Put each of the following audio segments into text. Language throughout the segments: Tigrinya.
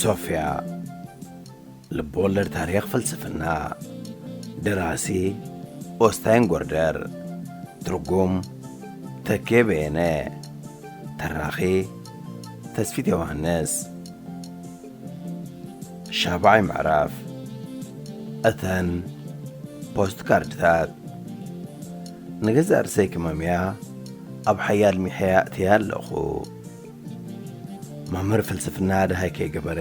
ሶፍያ። ልብወለድ ታሪኽ ፍልስፍና። ደራሲ ኦስታይን ጎርደር። ትርጉም ተኬ በየነ። ተራኺ ተስፊት ዮሃንስ። ሻብዓይ ምዕራፍ። እተን ፖስት ካርድታት። ንገዛእ ርእሰይ ክመምያ ኣብ ሓያል ሚሕያ እትያ ኣለኹ። መምህር ፍልስፍና ደሃይ ከይገበረ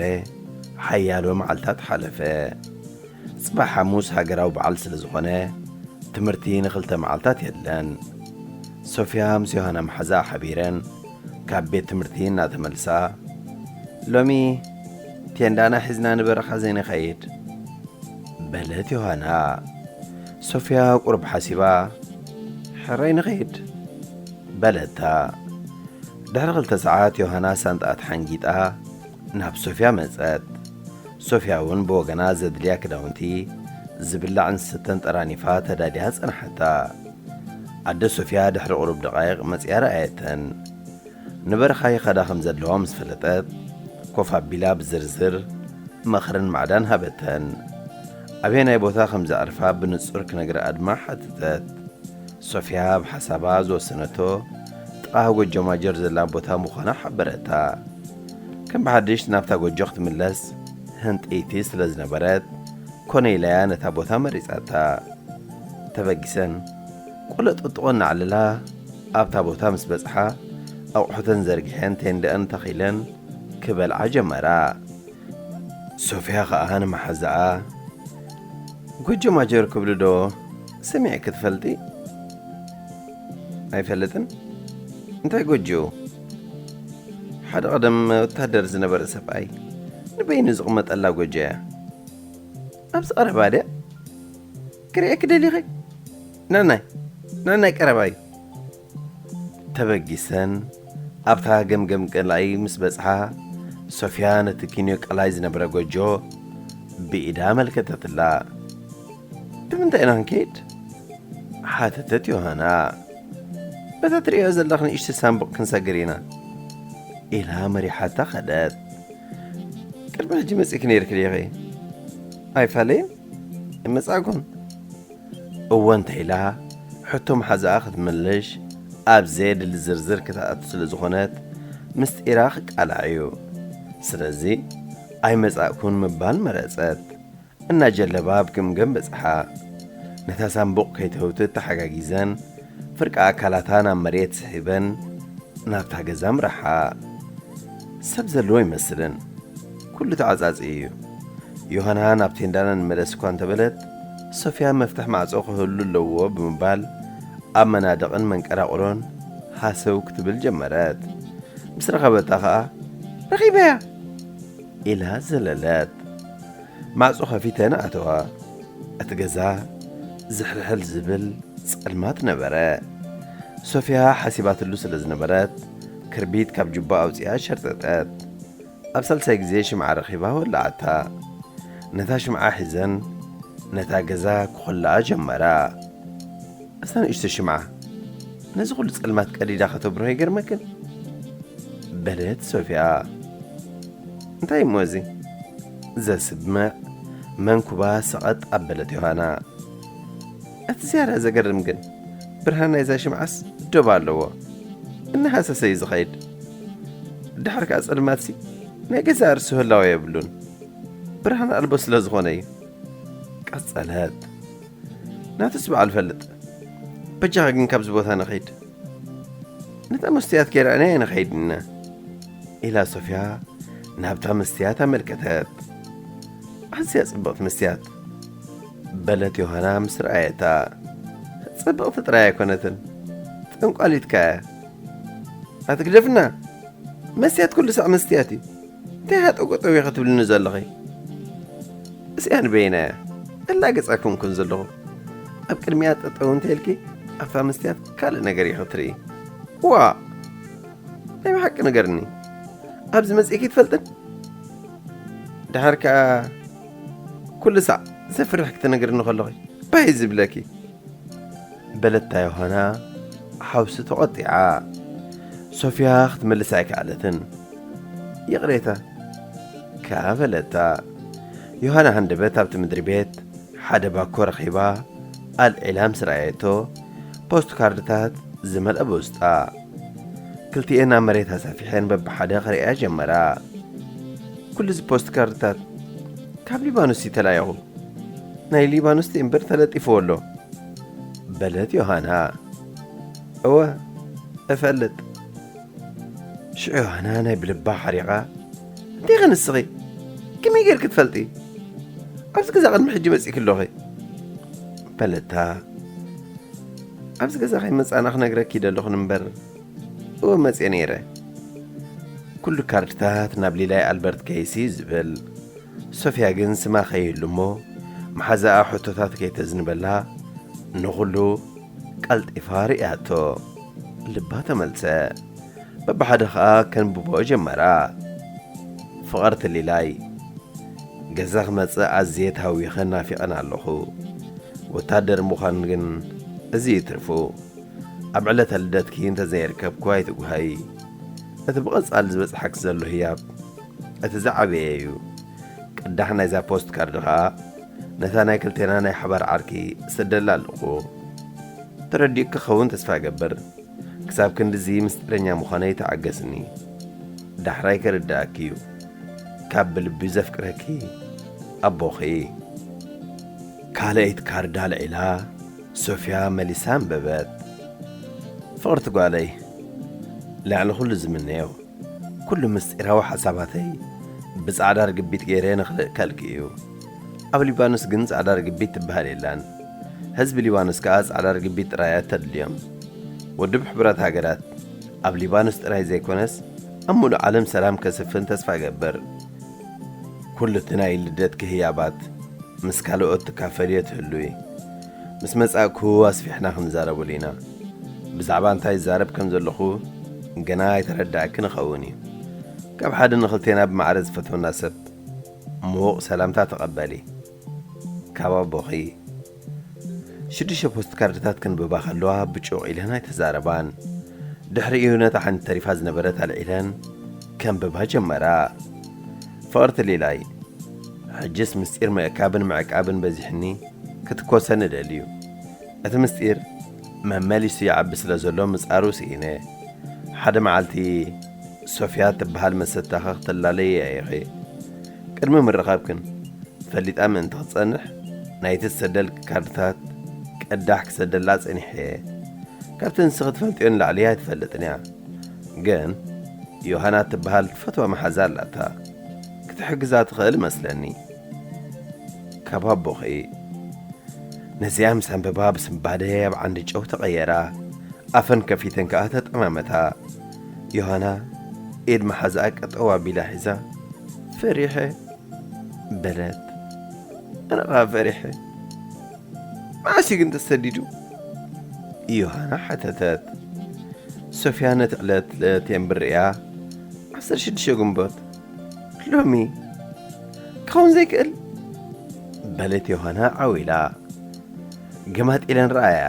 ሓያሎ መዓልታት ሓለፈ። ጽባሕ ሓሙስ ሃገራዊ በዓል ስለ ዝኾነ፣ ትምህርቲ ንኽልተ መዓልታት የለን። ሶፍያ ምስ ዮሃና መሓዛኣ ሓቢረን ካብ ቤት ትምህርቲ እናተመልሳ፣ "ሎሚ ቴንዳና ሒዝና ንበረኻ ዘይንኸይድ?" በለት ዮሃና። ሶፍያ ቁሩብ ሓሲባ፣ "ሕራይ ንኸይድ?" በለታ። ድሕሪ ክልተ ሰዓት ዮሃና ሳንጣኣ ተሓንጊጣ ናብ ሶፍያ መጸት። ሶፍያ እውን ብወገና ዘድልያ ክዳውንቲ፣ ዝብላዕን ዝስተን ጠራኒፋ ተዳልያ ጸንሓታ። ኣደ ሶፍያ ድሕሪ ቁሩብ ደቓይቕ መጺኣ ረኣየተን። ንበረኻ ይኸዳ ከም ዘለዋ ምስ ፈለጠት፣ ኮፍ ኣቢላ ብዝርዝር ምኽርን ማዕዳን ሃበተን። ኣበየናይ ቦታ ከም ዘዕርፋ ብንጹር ክነግርኣ ድማ ሓተተት። ሶፍያ ብሓሳባ ዝወሰነቶ ጥቓ ጎጆ ማጀር ዘላ ቦታ ምዃና ሓበረታ። ከም ብሓድሽ ናብታ ጎጆ ክትምለስ ህንጥይቲ ስለ ዝነበረት፣ ኮነ ኢላያ ነታ ቦታ መሪጻታ። ተበጊሰን ቆለጠጥቖ እናዕለላ ኣብታ ቦታ ምስ በጽሓ፣ ኣቑሑተን ዘርጊሐን ቴንደአን ተኺለን ክበልዓ ጀመራ። ሶፍያ ኸኣ ንመሓዛኣ፣ "ጎጆ ማጀር ክብሉ ዶ ሰሚዕኪ ትፈልጢ?" "ኣይፈልጥን። እንታይ ጎጆ?" "ሓደ ቀደም ወታደር ዝነበረ ሰብኣይ ንበይኑ ዝቕመጠላ ጎጆ እያ። ኣብዚ ቀረባ ድያ? ክርእየኪ ደሊኺ? ናናይ፣ ናናይ ቀረባ እዩ።" ተበጊሰን ኣብታ ገምገም ቀላይ ምስ በጽሓ፣ ሶፍያ ነቲ ኪንዮ ቀላይ ዝነበረ ጎጆ ብኢዳ ኣመልከተትላ። "ብምንታይ ኢና ክንከይድ?" ሓተተት ዮሃና። "በታ ትርእዮ ዘለኺ ንእሽቶ ሳንቡቕ ክንሰግር ኢና" ኢላ መሪሓታ ከደት። "ቅድሚ ሕጂ መጺእኪ ነይርኪ ዲኺ?" "ኣይፋለይን፣ ኣይመጻእኩን።" እወ እንተ ኢላ ሕቶ መሓዛኣ ክትምልሽ ኣብ ዘየድሊ ዝርዝር ክትኣቱ ስለ ዝኾነት፣ ምስጢራ ክቃላዕ እዩ። ስለዚ ኣይመጻእኩን ምባል መረጸት። እናጀለባ ኣብ ገምገም በጽሓ። ነታ ሳንቡቕ ከይተህውትት ተሓጋጊዘን፣ ፍርቂ ኣካላታ ናብ መሬት ስሒበን ናብታ ገዛ ኣምርሓ። ሰብ ዘለዎ ኣይመስልን። ኩሉ ተዓጻጺ እዩ። ዮሃና ናብ ቴንዳና ንመለስ እኳ እንተበለት፣ ሶፍያ መፍትሕ ማዕጾ ክህሉ ኣለዎ ብምባል ኣብ መናድቕን መንቀራቕሮን ሃሰው ክትብል ጀመረት። ምስ ረኸበታ ኸኣ፣ "ረኺበያ!" ኢላ ዘለለት። ማዕጾ ከፊተን ኣተዋ። እቲ ገዛ ዝሕልሕል ዝብል ጸልማት ነበረ። ሶፍያ ሓሲባትሉ ስለ ዝነበረት፣ ክርቢት ካብ ጁባ ኣውጺኣ ሸርጠጠት። ኣብ ሳልሳይ ግዜ ሽምዓ ረኺባ ወለዓታ። ነታ ሽምዓ ሒዘን ነታ ገዛ ክኾልኣ ጀመራ። "እዛ ንእሽቶ ሽምዓ ነዚ ኩሉ ጸልማት ቀዲዳ ከተብርሆ ይገርመክን?" በለት ሶፍያ። "እንታይ እሞ እዚ?" ዘስምዕ መንኩባ ሰቐጥ ኣበለት ዮሃና። "እቲ ዝያዳ ዘገርም ግን፣ ብርሃን ናይዛ ሽምዓስ ዶብ ኣለዎ። እናሃሰሰ እዩ ዝኸይድ። ድሓር ከኣ ጸልማትሲ ናይ ገዛእ ርእሱ ህላወ የብሉን። ብርሃን ኣልቦ ስለ ዝኾነ እዩ።" ቀጸለት። "ናቱስ በዓል ፈልጥ። በጃኻ ግን ካብዚ ቦታ ንኸይድ። ነታ መስትያት ከይረኣናያ ንኸይድ ኢና" ኢላ ሶፍያ ናብታ መስትያት ኣመልከተት። "ኣዝያ ጽብቕቲ መስትያት" በለት ዮሃና ምስ ረኣየታ። "ጽብቕቲ ጥራይ ኣይኮነትን፣ ጠንቋሊትካ እያ። ኣትግደፍና!" መስትያት ኩሉ ሳዕ መስትያት እዩ። እንታይ ሃጠው ቀጠው ኢኺ ትብልኒ ዘለኺ? እስያ ንበይና እያ እላገጻኩም ኩን ዘለኹ። ኣብ ቅድሚያ ጠጠው እንተልኪ ኣብታ መስትያት ካልእ ነገር ኢኺ ትርኢ። ዋ! ናይ ብሓቂ ንገርኒ፣ ኣብዚ መጺእኪ ትፈልጥን? ደሓር ከኣ ኩሉ ሳዕ ዘፍርሕ ክትነግርኒ ከለኺ ባይ ዝብለኪ። በለታ ዮሃና ሓውሲ ተቖጢዓ። ሶፍያ ክትመልስ ኣይከኣለትን። ይቕሬታ ከኣ በለታ። ዮሃና ሃንደበት ኣብቲ ምድሪ ቤት ሓደ ባኮ ረኺባ ኣልዒላ ምስ ረኣየቶ፣ ፖስት ካርድታት ዝመልአ ብውስጣ። ክልቲኤን ኣብ መሬት ኣሳፊሐን በብሓደ ክርእያ ጀመራ። ኩሉ እዚ ፖስት ካርድታት ካብ ሊባኖስ እዩ ተላኢኹ። ናይ ሊባኖስ እምበር ተለጢፍዎ ኣሎ። በለት ዮሃና። እወ፣ እፈልጥ። ሽዑ ዮሃና ናይ ብልባ ሓሪቓ፣ እንዴ ኸ ንስኺ? ከመይ ጌርኪ ትፈልጢ? ኣብዚ ገዛ ቅድሚ ሕጂ መጺእኪ ኣለኺ። በለታ። ኣብዚ ገዛ ከይመጻእና ክነግረኪ ደለኹን እምበር፣ እወ መጺአ ነይረ። ኩሉ ካርድታት ናብ ሊላይ ኣልበርት ኬይሲ ዝብል። ሶፍያ ግን ስማ ከይህሉ እሞ፣ መሓዛኣ ሕቶታት ከይተዝንበላ፣ ንኹሉ ቀልጢፋ ርእያቶ። ልባ ተመልሰ። በብሓደ ኸኣ ከንብቦ ጀመራ። ፍቕርቲ ሊላይ፣ ገዛ ክመጽእ ኣዝየ ተሃዊኸን ናፊቐን ኣለኹ። ወታደር ምዃን ግን እዚ እዩ ትርፉ። ኣብ ዕለተ ልደትኪ እንተዘይርከብኩ ኣይትጉሃዪ። እቲ ብቐጻሊ ዝበጽሓኪ ዘሎ ህያብ እቲ ዝዓበየ እዩ። ቅዳሕ ናይዛ ፖስት ካርድ ኸኣ ነታ ናይ ክልቴና ናይ ሓባር ዓርኪ እሰደላ ኣለኹ። ተረዲኡኪ ክኸውን ተስፋ እገብር። ክሳብ ክንድዚ ምስጢረኛ ምዃነይ ተዓገስኒ። ዳሕራይ ክርድኣኪ እዩ። ካብ ብልቢ ዘፍቅረኪ ኣቦኺ። ካልኣይቲ ካርድ ኣልዒላ ሶፍያ መሊሳ ኣንበበት። ፍቕርቲ ጓለይ፣ ልዕሊ ኩሉ ዝምነዮ፣ ኩሉ ምስጢራዊ ሓሳባተይ ብጻዕዳ ርግቢት ገይረ ንኽልእከልኪ እዩ። ኣብ ሊባኖስ ግን ጻዕዳ ርግቢት ትበሃል የላን። ህዝቢ ሊባኖስ ከኣ ጻዕዳ ርግቢት ጥራይ እያ እተድልዮም። ውድብ ሕቡራት ሃገራት ኣብ ሊባኖስ ጥራይ ዘይኮነስ ኣብ ሙሉእ ዓለም ሰላም ከስፍን ተስፋ እገብር። ኩሉ እቲ ናይ ልደትኪ ህያባት ምስ ካልኦት ትካፈልዮ ትህሉዊ። ምስ መጻእኩ ኣስፊሕና ክንዛረበሉ ኢና። ብዛዕባ እንታይ ይዛረብ ከም ዘለኹ ገና ኣይተረዳእክን ይኸውን እዩ። ካብ ሓደ ንኽልቴና ብማዕረ ዝፈትወና ሰብ ምዉቕ ሰላምታ ተቐበሊ። ካብ ኣቦኺ። ሽዱሽተ ፖስት ካርድታት ከንብባ ከለዋ ብጩቕ ኢለን ኣይተዛረባን። ድሕሪኡ ነታ ሓንቲ ተሪፋ ዝነበረት ኣልዒለን ከንብባ ጀመራ። ፍቕርቲ ሊላይ፣ ሕጅስ ምስጢር ምእካብን ምዕቃብን በዚሕኒ፣ ክትኮሰኒ እደሊ እዩ። እቲ ምስጢር መመሊሱ ይዓቢ ስለ ዘሎ ምጻሩ ስኢነ። ሓደ መዓልቲ ሶፍያ ትበሃል መሰታኺ ክተላለየ ኢኺ። ቅድሚ ምርኻብክን ፈሊጣ ምእንቲ ክትጸንሕ ናይቲ ዝሰደልኪ ካርድታት ቅዳሕ ክሰደላ ጸኒሐ እየ። ካብቲ ንስኺ ትፈልጥዮ ንላዕሊ ኣይትፈልጥን እያ። ግን ዮሃና ትበሃል ትፈትዋ መሓዛ ኣላታ። ክትሕግዛ ትኽእል እመስለኒ። ካብ ኣቦኺ። ነዚኣ ምስ ኣንበባ ብስንባደ ኣብ ዓንዲ ጨው ተቐየራ። ኣፈን ከፊተን ከኣ ተጠማመታ። ዮሃና ኢድ መሓዛኣ ቀጠው ኣቢላ ሒዛ፣ ፈሪሐ በለት። ኣነ ኸኣ ፈሪሐ። መዓስ እዩ ግን ተሰዲዱ? ዮሃና ሓተተት። ሶፍያ ነቲ ዕለት ለቴምብር እያ፣ ዓሰርተ ሽዱሽተ ግንቦት። ሎሚ ክኸውን ዘይክእል? በለት ዮሃና ዓው ኢላ። ገማጢለን ረኣያ።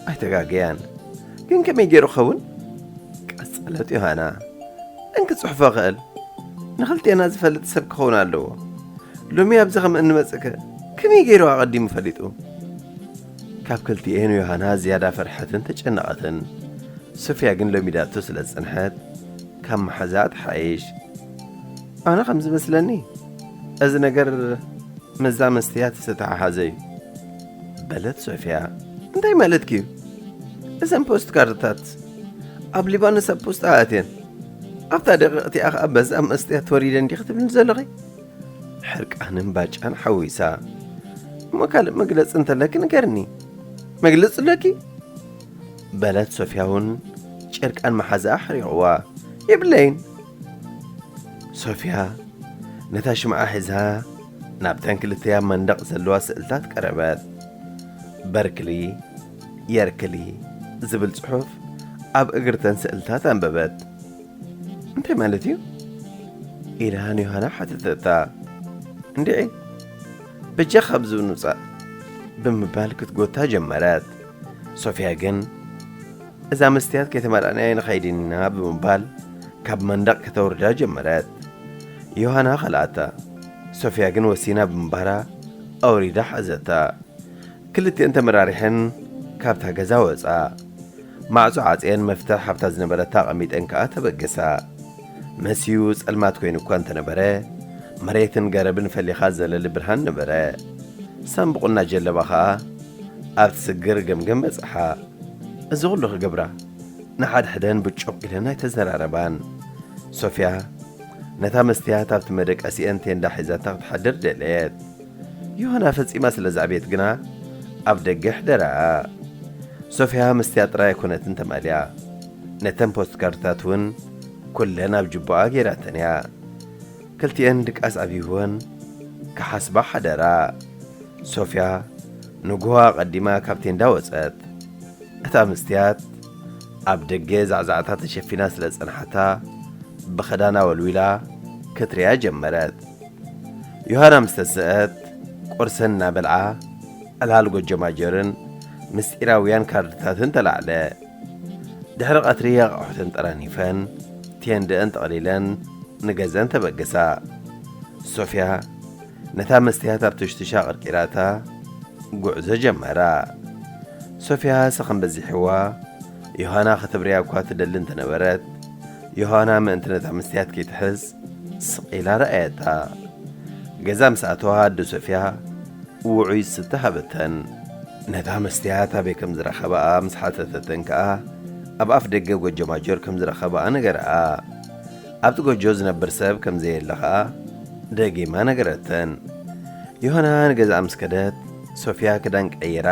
ኣይተጋገያን። ግን ከመይ ገይሩ ክኸውን? ቀጸለት ዮሃና። እንክጽሕፎ ክእል። ንኽልቴና ዝፈልጥ ሰብ ክኸውን ኣለዎ። ሎሚ ኣብዚ ከም እንመጽእከ ከመይ ገይሩ ኣቐዲሙ ፈሊጡ? ካብ ክልቲኤን ዮሃና ዝያዳ ፈርሐትን ተጨነቐትን። ሶፍያ ግን ለሚዳቶ ስለ ዝጸንሐት ካብ መሓዛኣ ትሓይሽ። ኣነ ከም ዝመስለኒ እዚ ነገር ምስዛ መስትያት ዝተተሓሓዘ እዩ። በለት ሶፍያ። እንታይ ማለትኪ እዩ? እዘን ፖስት ካርድታት ኣብ ሊባኖስ ኣብ ፖስታ ኣትየን። ኣብታ ደቂቕ እቲኣ ኸኣ በዛ መስትያት ተወሪደን ዲኺ ትብልኒ ዘለኺ? ሕርቃንን ባጫን ሓዊሳ። እሞ ካልእ መግለጺ እንተለኪ ንገርኒ። መግለጺ ኣለኪ? በለት ሶፍያ እውን ጨርቃን መሓዛኣ ኣሕሪቕዋ። የብለይን። ሶፍያ ነታ ሽምዓ ሒዛ ናብተን ክልተ ኣብ መንደቕ ዘለዋ ስእልታት ቀረበት። በርክሊ የርክሊ ዝብል ጽሑፍ ኣብ እግርተን ስእልታት ኣንበበት። "እንታይ ማለት እዩ?" ኢላ ንዮሃና ሓተተታ። "እንድዒ፣ በጃ ካብዚ ንውጻእ" ብምባል ክትጎታ ጀመረት። ሶፍያ ግን፣ "እዛ መስትያት ከይተመላእናያ ንኸይድ ኢና" ብምባል ካብ መንደቕ ከተውርዳ ጀመረት። ዮሃና ከልኣታ። ሶፍያ ግን ወሲና ብምባራ ኣውሪዳ ሓዘታ። ክልቲአን ተመራሪሐን ካብታ ገዛ ወጻ። ማዕጾ ዓጽየን መፍትሕ ኣብታ ዝነበረታ ኣቐሚጠን ከኣ ተበገሳ። መሲዩ ጸልማት ኮይኑ እኳ እንተነበረ፣ መሬትን ገረብን ፈሊኻ ዘለሊ ብርሃን ነበረ። ሳንቡቕና ጀለባ ኸኣ ኣብቲ ስግር ገምገም በጽሓ። እዚ ኹሉ ክገብራ ንሓድሕደን ብጩቕ ኢለን ኣይተዘራረባን። ሶፍያ ነታ መስትያት ኣብቲ መደቀሲአን ቴንዳ ሒዛታ ክትሓድር ደለየት። ዮሃና ፈጺማ ስለ ዘዕበየት ግና ኣብ ደገ ኣሕደራኣ። ሶፍያ መስትያት ጥራይ ኣይኮነትን ተማልያ። ነተን ፖስትካርድታት እውን ኩለን ኣብ ጅቡኣ ገይራተን እያ። ክልቲአን ድቃስ ኣብይወን ክሓስባ ሓደራ። ሶፍያ ንግሆ ኣቐዲማ ካብ ቴንዳ ወጸት። እታ መስትያት ኣብ ደገ ዛዕዛዕታ ተሸፊና ስለ ዝጸንሓታ፣ ብኽዳና ወልዊላ ክትሪኣ ጀመረት። ዮሃና ምስ ተስአት፣ ቁርሰን እናበልዓ፣ ዕላል ጎጆ ማጀርን ምስጢራውያን ካርድታትን ተላዕለ። ድሕሪ ቀትሪ ኣቕሑተን ጠራኒፈን፣ ቴንድአን ጠቕሊለን ንገዘን ተበገሳ። ሶፍያ ነታ መስትያት ኣብ ትሽትሻ ቀርቂራታ ጉዕዞ ጀመራ። ሶፍያ ሰኸም በዚሕዋ፣ ዮሃና ከተብርያ እኳ ትደሊ እንተነበረት፣ ዮሃና ምእንቲ ነታ መስትያት ከይትሕዝ ስቕ ኢላ ረኣየታ። ገዛ ምስ ኣተዋ ኣደ ሶፍያ ውዑይ ዝስተ ሃበተን። ነታ መስትያት ኣበይ ከም ዝረኸባኣ ምስ ሓተተተን ከኣ፣ ኣብ ኣፍ ደገ ጎጆ ማጆር ከም ዝረኸባኣ ነገረኣ። ኣብቲ ጎጆ ዝነብር ሰብ ከም ዘየለ ከኣ ደጊማ ነገረተን። ዮሃና ንገዛኣ ምስ ከደት፣ ሶፍያ ክዳን ቀይራ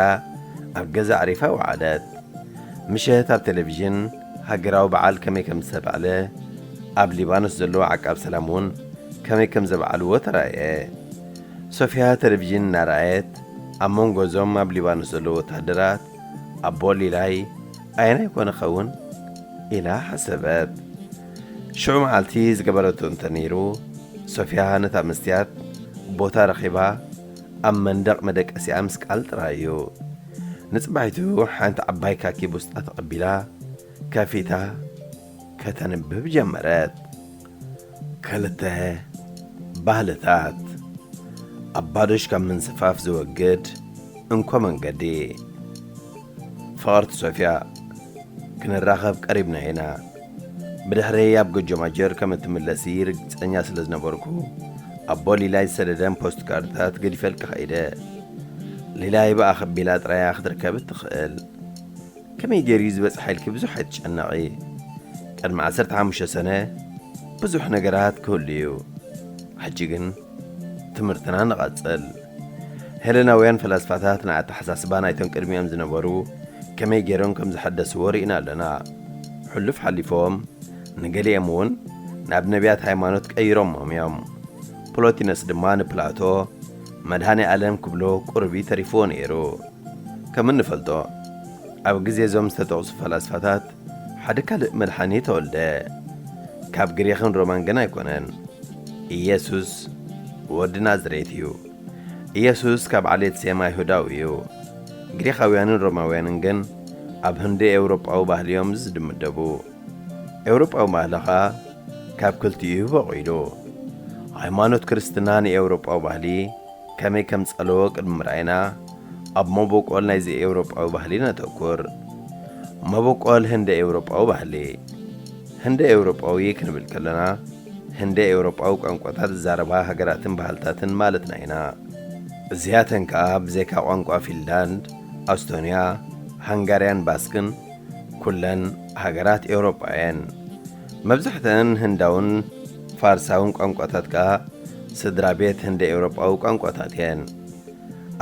ኣብ ገዛ ኣዕሪፋ ወዓለት። ምሸት ኣብ ቴሌቪዥን ሃገራዊ በዓል ከመይ ከም ዝተባዕለ፣ ኣብ ሊባኖስ ዘለዉ ዓቃብ ሰላም እውን ከመይ ከም ዘብዓልዎ ተራእየ። ሶፍያ ቴሌቪዥን እናረኣየት፣ ኣብ መንጎ እዞም ኣብ ሊባኖስ ዘለዉ ወተሃደራት ኣቦ ሊላይ ኣየናይ ኮን ይኸውን? ኢላ ሓሰበት። ሽዑ መዓልቲ ዝገበረቶ እንተ ነይሩ፣ ሶፍያ ነታ መስትያት ቦታ ረኺባ ኣብ መንደቕ መደቀሲኣ ምስቃል ጥራይ እዩ። ንጽባሒቱ ሓንቲ ዓባይ ካኪ ቡስጣ ተቐቢላ፣ ከፊታ ከተንብብ ጀመረት። ክልተ ባህልታት። ኣባዶሽ ካብ ምንስፋፍ ዝወግድ እንኮ መንገዲ። ፍቕርቲ ሶፍያ፣ ክንራኸብ ቀሪብና ኢና። ብድሕረይ ኣብ ጎጆ ማጀር ከም እትምለሲ ርግጸኛ ስለ ዝነበርኩ፣ ኣቦ ሊላይ ዝሰደደን ፖስት ካርድታት ገዲፈልኪ ከይደ። ሊላይ ብኣኽ ኣቢላ ጥራያ ክትርከብ እትኽእል። ከመይ ገይሩ እዩ ዝበጽሓ ኢልኪ ብዙሕ ኣይትጨነቒ። ቅድሚ ዓሰርተ ሓሙሽተ ሰነ ብዙሕ ነገራት ክህሉ እዩ። ሕጂ ግን ትምህርትና ንቐጽል። ሄለናውያን ፈላስፋታት ንኣተሓሳስባ ናይቶም ቅድሚኦም ዝነበሩ ከመይ ገይሮም ከም ዝሐደስዎ ርኢና ኣለና። ሕሉፍ ሓሊፎም ንገሊኦም እውን ናብ ነቢያት ሃይማኖት ቀይሮሞም እዮም። ፕሎቲነስ ድማ ንፕላቶ መድሃኔ ኣለም ክብሎ ቁሩብ ተሪፍዎ ነይሩ። ከም እንፈልጦ፣ ኣብ ግዜ እዞም ዝተጠቕሱ ፈላስፋታት ሓደ ካልእ መድሓኒ ተወልደ። ካብ ግሪኽን ሮማን ግን ኣይኮነን። ኢየሱስ ወዲ ናዝሬት እዩ። ኢየሱስ ካብ ዓሌት ሴም ኣይሁዳዊ እዩ። ግሪኻውያንን ሮማውያንን ግን ኣብ ህንዲ ኤውሮጳዊ ባህሊ እዮም ዝድምደቡ። ኤውሮጳዊ ባህሊ ኸኣ ካብ ክልቲኡ በቑሉ። ሃይማኖት ክርስትና ንኤውሮጳዊ ባህሊ ከመይ ከም ጸለዎ ቅድሚ ምርኣይና፣ ኣብ መበቆል ናይዚ ኤውሮጳዊ ባህሊ ነተኩር። መበቆል ህንደ ኤውሮጳዊ ባህሊ። ህንደ ኤውሮጳዊ ክንብል ከለና፣ ህንደ ኤውሮጳዊ ቋንቋታት ዝዛረባ ሃገራትን ባህልታትን ማለትና ኢና። እዚኣተን ከኣ ብዘይካ ቋንቋ ፊንላንድ፣ ኣስቶንያ፣ ሃንጋርያን ባስክን፣ ኩለን ሃገራት ኤውሮጳ እየን። መብዛሕትአን ህንዳውን ፋርሳውን ቋንቋታት ከኣ ስድራ ቤት ህንደ ኤውሮጳዊ ቋንቋታት እየን።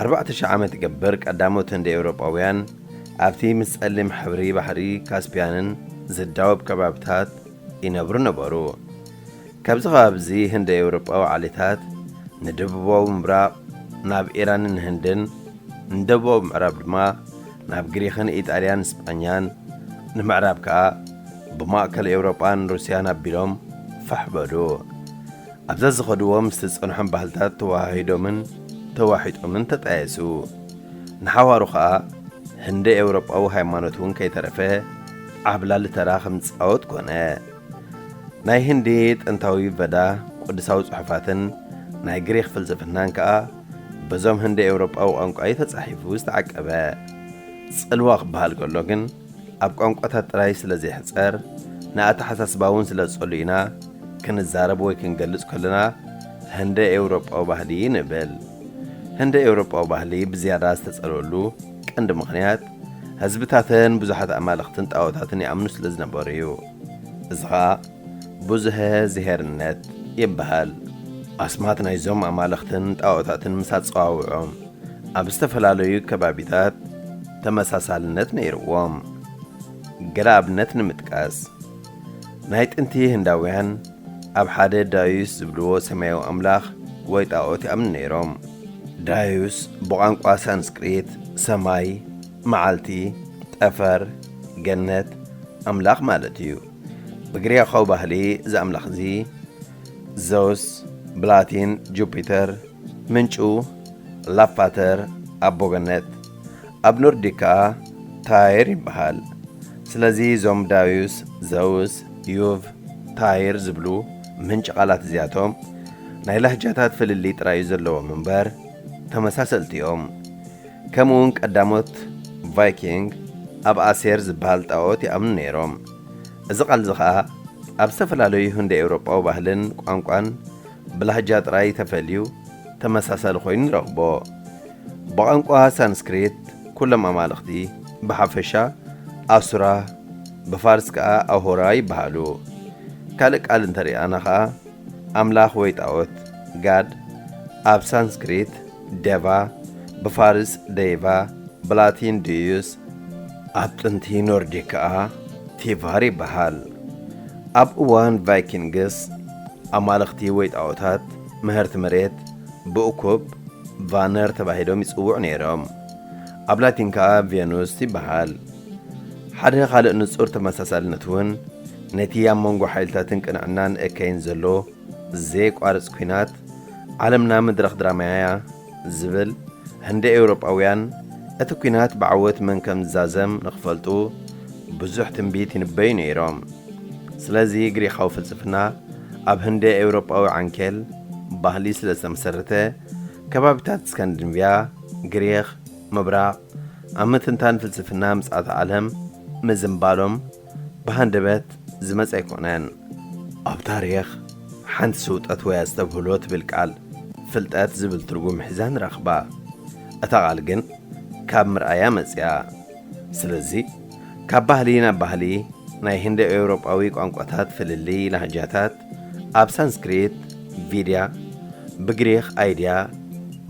ኣርባዕተ ሽሕ ዓመት ይገብር ቀዳሞት ህንደ ኤውሮጳውያን ኣብቲ ምስ ጸሊም ሕብሪ ባሕሪ ካስፒያንን ዝዳወብ ከባብታት ይነብሩ ነበሩ። ካብዚ ከባቢ እዚ ህንደ ኤውሮጳዊ ዓሌታት ንደቡባዊ ምብራቕ ናብ ኢራንን ህንድን፣ ንደቡባዊ ምዕራብ ድማ ናብ ግሪኽን ኢጣልያን ስጳኛን፣ ንምዕራብ ከኣ ብማእከል ኤውሮጳን ሩስያን ኣቢሎም ፋሕ በሉ። ኣብዛ ዝኸድዎ ምስቲ ዝጸንሖም ባህልታት ተወሃሂዶምን ተዋሒጦምን ተጣየሱ። ንሓዋሩ ኸኣ ህንደ ኤውሮጳዊ ሃይማኖት እውን ከይተረፈ ዓብላሊ ተራ ከም ዝጻወት ኮነ። ናይ ህንዲ ጥንታዊ ቨዳ ቅዱሳዊ ጽሑፋትን ናይ ግሪኽ ፍልስፍናን ከኣ በዞም ህንዲ ኤውሮጳዊ ቋንቋ እዩ ተጻሒፉ ዝተዓቀበ። ጽልዋ ክበሃል ከሎ ግን ኣብ ቋንቋታት ጥራይ ስለ ዘይሕጸር ንኣተሓሳስባ እውን ስለ ዝጸሉ ኢና ክንዛረብ ወይ ክንገልጽ ከለና ህንደ ኤውሮጳዊ ባህሊ ንብል። ህንደ ኤውሮጳዊ ባህሊ ብዝያዳ ዝተጸልወሉ ቀንዲ ምኽንያት ህዝብታተን ብዙሓት ኣማልኽትን ጣኦታትን ይኣምኑ ስለ ዝነበሩ እዩ። እዚ ኸኣ ብዙሀ ዝሄርነት ይበሃል። ኣስማት ናይዞም ኣማልኽትን ጣኦታትን ምስ ኣጸዋውዖም ኣብ ዝተፈላለዩ ከባቢታት ተመሳሳልነት ነይርዎም። ገለ ኣብነት ንምጥቃስ፣ ናይ ጥንቲ ህንዳውያን ኣብ ሓደ ዳዩስ ዝብልዎ ሰማያዊ ኣምላኽ ወይ ጣኦት ይኣምኑ ነይሮም። ዳዩስ ብቋንቋ ሳንስክሪት ሰማይ፣ መዓልቲ፣ ጠፈር፣ ገነት፣ ኣምላኽ ማለት እዩ። ብግሪኻዊ ባህሊ እዚ ኣምላኽ እዚ ዘውስ፣ ብላቲን ጁፒተር፣ ምንጩ ላፋተር ኣቦ ገነት፣ ኣብ ኖርዲክ ከኣ ታይር ይበሃል። ስለዚ እዞም ዳዩስ፣ ዘውስ፣ ዩቭ፣ ታይር ዝብሉ ምንጪ ቃላት እዚኣቶም ናይ ላህጃታት ፍልልይ ጥራይ እዩ ዘለዎም እምበር ተመሳሰልቲ እዮም። ከምኡ እውን ቀዳሞት ቫይኪንግ ኣብ ኣሴር ዝበሃል ጣኦት ይኣምኑ ነይሮም። እዚ ቃል እዚ ኸኣ ኣብ ዝተፈላለዩ ህንደ ኤውሮጳዊ ባህልን ቋንቋን ብላህጃ ጥራይ ተፈልዩ ተመሳሳሊ ኮይኑ ንረኽቦ። ብቋንቋ ሳንስክሪት ኩሎም ኣማልኽቲ ብሓፈሻ ኣሱራ፣ ብፋርስ ከኣ ኣሆራ ይበሃሉ። ካልእ ቃል እንተሪኣና ኸኣ ኣምላኽ ወይ ጣኦት፣ ጋድ፣ ኣብ ሳንስክሪት ደቫ፣ ብፋርስ ደይቫ፣ ብላቲን ድዩስ፣ ኣብ ጥንቲ ኖርዲክ ከኣ ቲቫር ይበሃል። ኣብ እዋን ቫይኪንግስ ኣማልኽቲ ወይ ጣኦታት ምህርቲ መሬት ብእኩብ ቫነር ተባሂሎም ይጽውዑ ነይሮም። ኣብ ላቲን ከኣ ቬኑስ ይበሃል። ሓደ ካልእ ንጹር ተመሳሳልነት እውን ነቲ ኣብ መንጎ ሓይልታትን ቅንዕናን እከይን ዘሎ ዘየቋርጽ ኲናት፣ ዓለምና መድረኽ ድራማ'ያ ዝብል ህንደ ኤውሮጳውያን፣ እቲ ኲናት ብዓወት መን ከም ዝዛዘም ንኽፈልጡ ብዙሕ ትንቢት ይንበዩ ነይሮም። ስለዚ ግሪኻዊ ፍልስፍና ኣብ ህንደ ኤውሮጳዊ ዓንኬል ባህሊ ስለ ዝተመሰረተ፣ ከባቢታት ስካንዲንቪያ፣ ግሪኽ፣ ምብራቕ፣ ኣብ ምትንታን ፍልስፍና ምጽኣተ ዓለም ምዝንባሎም ብሃንደበት ዝመጸ ኣይኮነን። ኣብ ታሪኽ ሓንቲ ስውጠት ወይ ኣስተብህሎ ትብል ቃል ፍልጠት ዝብል ትርጉም ሒዛ ንረኽባ። እታ ቃል ግን ካብ ምርኣያ መጽያ። ስለዚ ካብ ባህሊ ናብ ባህሊ ናይ ህንደ ኤውሮጳዊ ቋንቋታት ፍልልይ ላህጃታት ኣብ ሳንስክሪት ቪድያ፣ ብግሪኽ ኣይድያ፣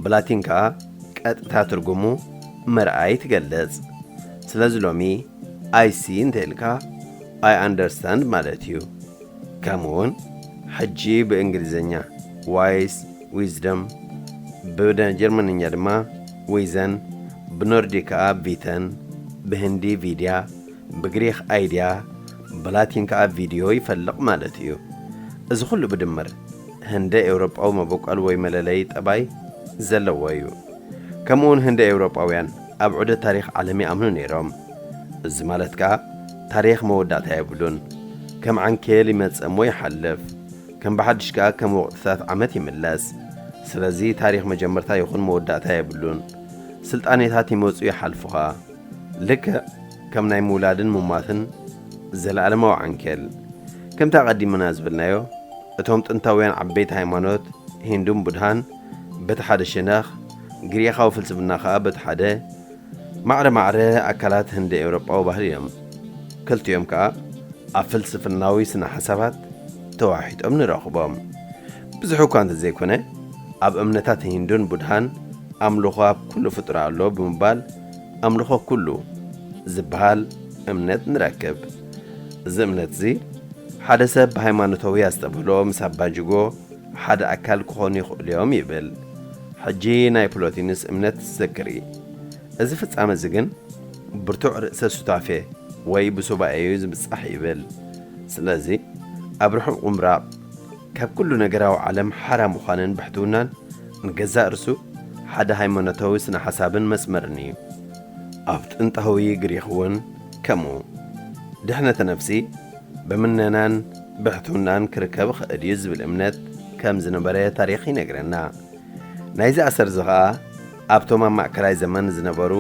ብላቲን ከኣ ቀጥታ ትርጉሙ ምርኣይ ትገልጽ። ስለዚ ሎሚ I see እንተ ኢልካ I understand ማለት እዩ። ከምኡ እውን ሕጂ ብእንግሊዝኛ ዋይስ፣ ዊዝደም፣ ብጀርመንኛ ድማ ዊዘን፣ ብኖርዲክ ከኣ ቪተን፣ ብህንዲ ቪድያ፣ ብግሪኽ ኣይድያ፣ ብላቲን ከኣ ቪድዮ ይፈልቕ ማለት እዩ። እዚ ኩሉ ብድምር ህንደ ኤውሮጳዊ መበቆል ወይ መለለዪ ጠባይ ዘለዎ እዩ። ከምኡውን ህንደ ኤውሮጳውያን ኣብ ዑደት ታሪኽ ዓለም ይኣምኑ ነይሮም። እዚ ማለት ከኣ ታሪኽ መወዳእታ የብሉን። ከም ዓንኬል ይመጽእ እሞ ይሓልፍ፣ ከም ብሓድሽ ከኣ ከም ወቕትታት ዓመት ይምለስ። ስለዚ ታሪኽ መጀመርታ ይኹን መወዳእታ የብሉን። ስልጣኔታት ይመጹ ይሓልፉ ኸኣ። ልክዕ ከም ናይ ምውላድን ምሟትን ዘለኣለማዊ ዓንኬል። ከምቲ ኣቐዲምና ዝበልናዮ፣ እቶም ጥንታውያን ዓበይቲ ሃይማኖት ሂንዱን ቡድሃን በቲ ሓደ ሸነኽ፣ ግሪኻዊ ፍልስፍና ኸኣ በቲ ሓደ፣ ማዕረ ማዕረ ኣካላት ህንዲ ኤውሮጳዊ ባህሊ እዮም። ክልቲኦም ከኣ ኣብ ፍልስፍናዊ ስነ ሓሳባት ተዋሒጦም ንረኽቦም። ብዙሕ እኳ እንተዘይኮነ፣ ኣብ እምነታት ሂንዱን ቡድሃን ኣምልኾ ኣብ ኩሉ ፍጡር ኣሎ ብምባል ኣምልኾ ኩሉ ዝበሃል እምነት ንረክብ። እዚ እምነት እዚ ሓደ ሰብ ብሃይማኖታዊ ኣስተብህሎ ምስ ኣባጅጎ ሓደ ኣካል ክኾኑ ይኽእሉ እዮም ይብል። ሕጂ ናይ ፕሎቲንስ እምነት ዘክሪ። እዚ ፍጻመ እዚ ግን ብርቱዕ ርእሰ ሱታፌ ወይ ብሱባኤ እዩ ዝብጻሕ ይብል። ስለዚ ኣብ ርሑቕ ምብራቕ ካብ ኩሉ ነገራዊ ዓለም ሓራ ምዃንን ብሕትውናን ንገዛእ ርሱ ሓደ ሃይማኖታዊ ስነ ሓሳብን መስመርን እዩ። ኣብ ጥንታዊ ግሪኽ እውን ከምኡ ድሕነተ ነፍሲ ብምነናን ብሕትውናን ክርከብ ይኽእል እዩ ዝብል እምነት ከም ዝነበረ ታሪኽ ይነግረና። ናይዚ ኣሰር እዚ ኸኣ ኣብቶም ኣብ ማእከላይ ዘመን ዝነበሩ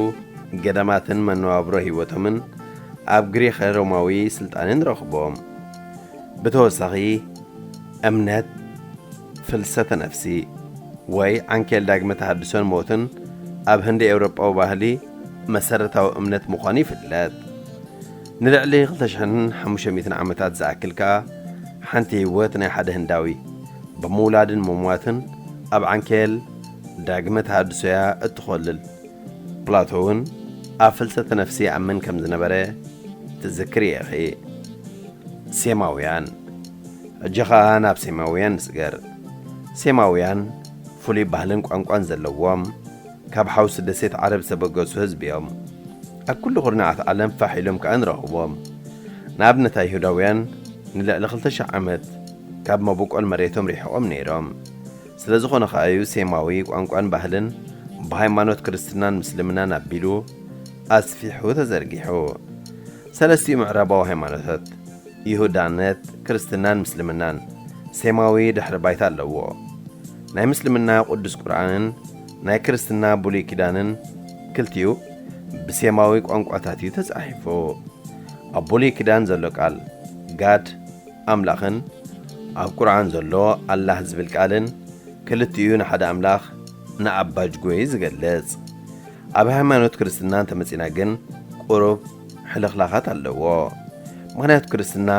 ገዳማትን መነባብሮ ህይወቶምን ኣብ ግሪኸ ሮማዊ ስልጣነ ንረኽቦም። ብተወሳኺ እምነት ፍልሰተ ነፍሲ ወይ ዓንኬል ዳግመ ተሃድሶን ሞትን ኣብ ህንዲ ኤውሮጳዊ ባህሊ መሰረታዊ እምነት ምዃኑ ይፍለጥ። ንልዕሊ ክልተ ሽሕን ሓሙሽተ ሚእትን ዓመታት ዝኣክል ከኣ ሓንቲ ህይወት ናይ ሓደ ህንዳዊ ብምውላድን ምሟትን ኣብ ዓንኬል ዳግመ ተሃድሶ እያ እትኾልል። ፕላቶ እውን ኣብ ፍልሰተ ነፍሲ ይኣምን ከም ዝነበረ ትዝክሪ ኢኺ። ሴማውያን። ሕጂ ኸኣ ናብ ሴማውያን ንስገር። ሴማውያን ፍሉይ ባህልን ቋንቋን ዘለዎም፣ ካብ ሓውሲ ደሴት ዓረብ ዝተበገሱ ህዝቢ እዮም። ኣብ ኩሉ ኩርናዓት ዓለም ፋሕ ኢሎም ከኣ ንረኽቦም። ንኣብነት ኣይሁዳውያን ንልዕሊ ክልተ ሽሕ ዓመት ካብ መበቆል መሬቶም ርሒቖም ነይሮም። ስለ ዝኾነ ከኣ እዩ ሴማዊ ቋንቋን ባህልን ብሃይማኖት ክርስትናን ምስልምናን ኣቢሉ ኣስፊሑ ተዘርጊሑ። ሰለስቲኡ ምዕራባዊ ሃይማኖታት ይሁዳነት፣ ክርስትናን ምስልምናን ሴማዊ ድሕሪ ባይታ ኣለዎ። ናይ ምስልምና ቅዱስ ቁርኣንን ናይ ክርስትና ብሉይ ኪዳንን ክልቲኡ ብሴማዊ ቋንቋታት እዩ ተጻሒፉ። ኣብ ብሉይ ኪዳን ዘሎ ቃል ጋድ ኣምላኽን ኣብ ቁርኣን ዘሎ ኣላህ ዝብል ቃልን ክልቲኡ ንሓደ ኣምላኽ ንኣባጅጎ እዩ ዝገልጽ። ኣብ ሃይማኖት ክርስትና እንተመጺና ግን ቁሩብ ሕልኽላኻት ኣለዎ። ምኽንያቱ ክርስትና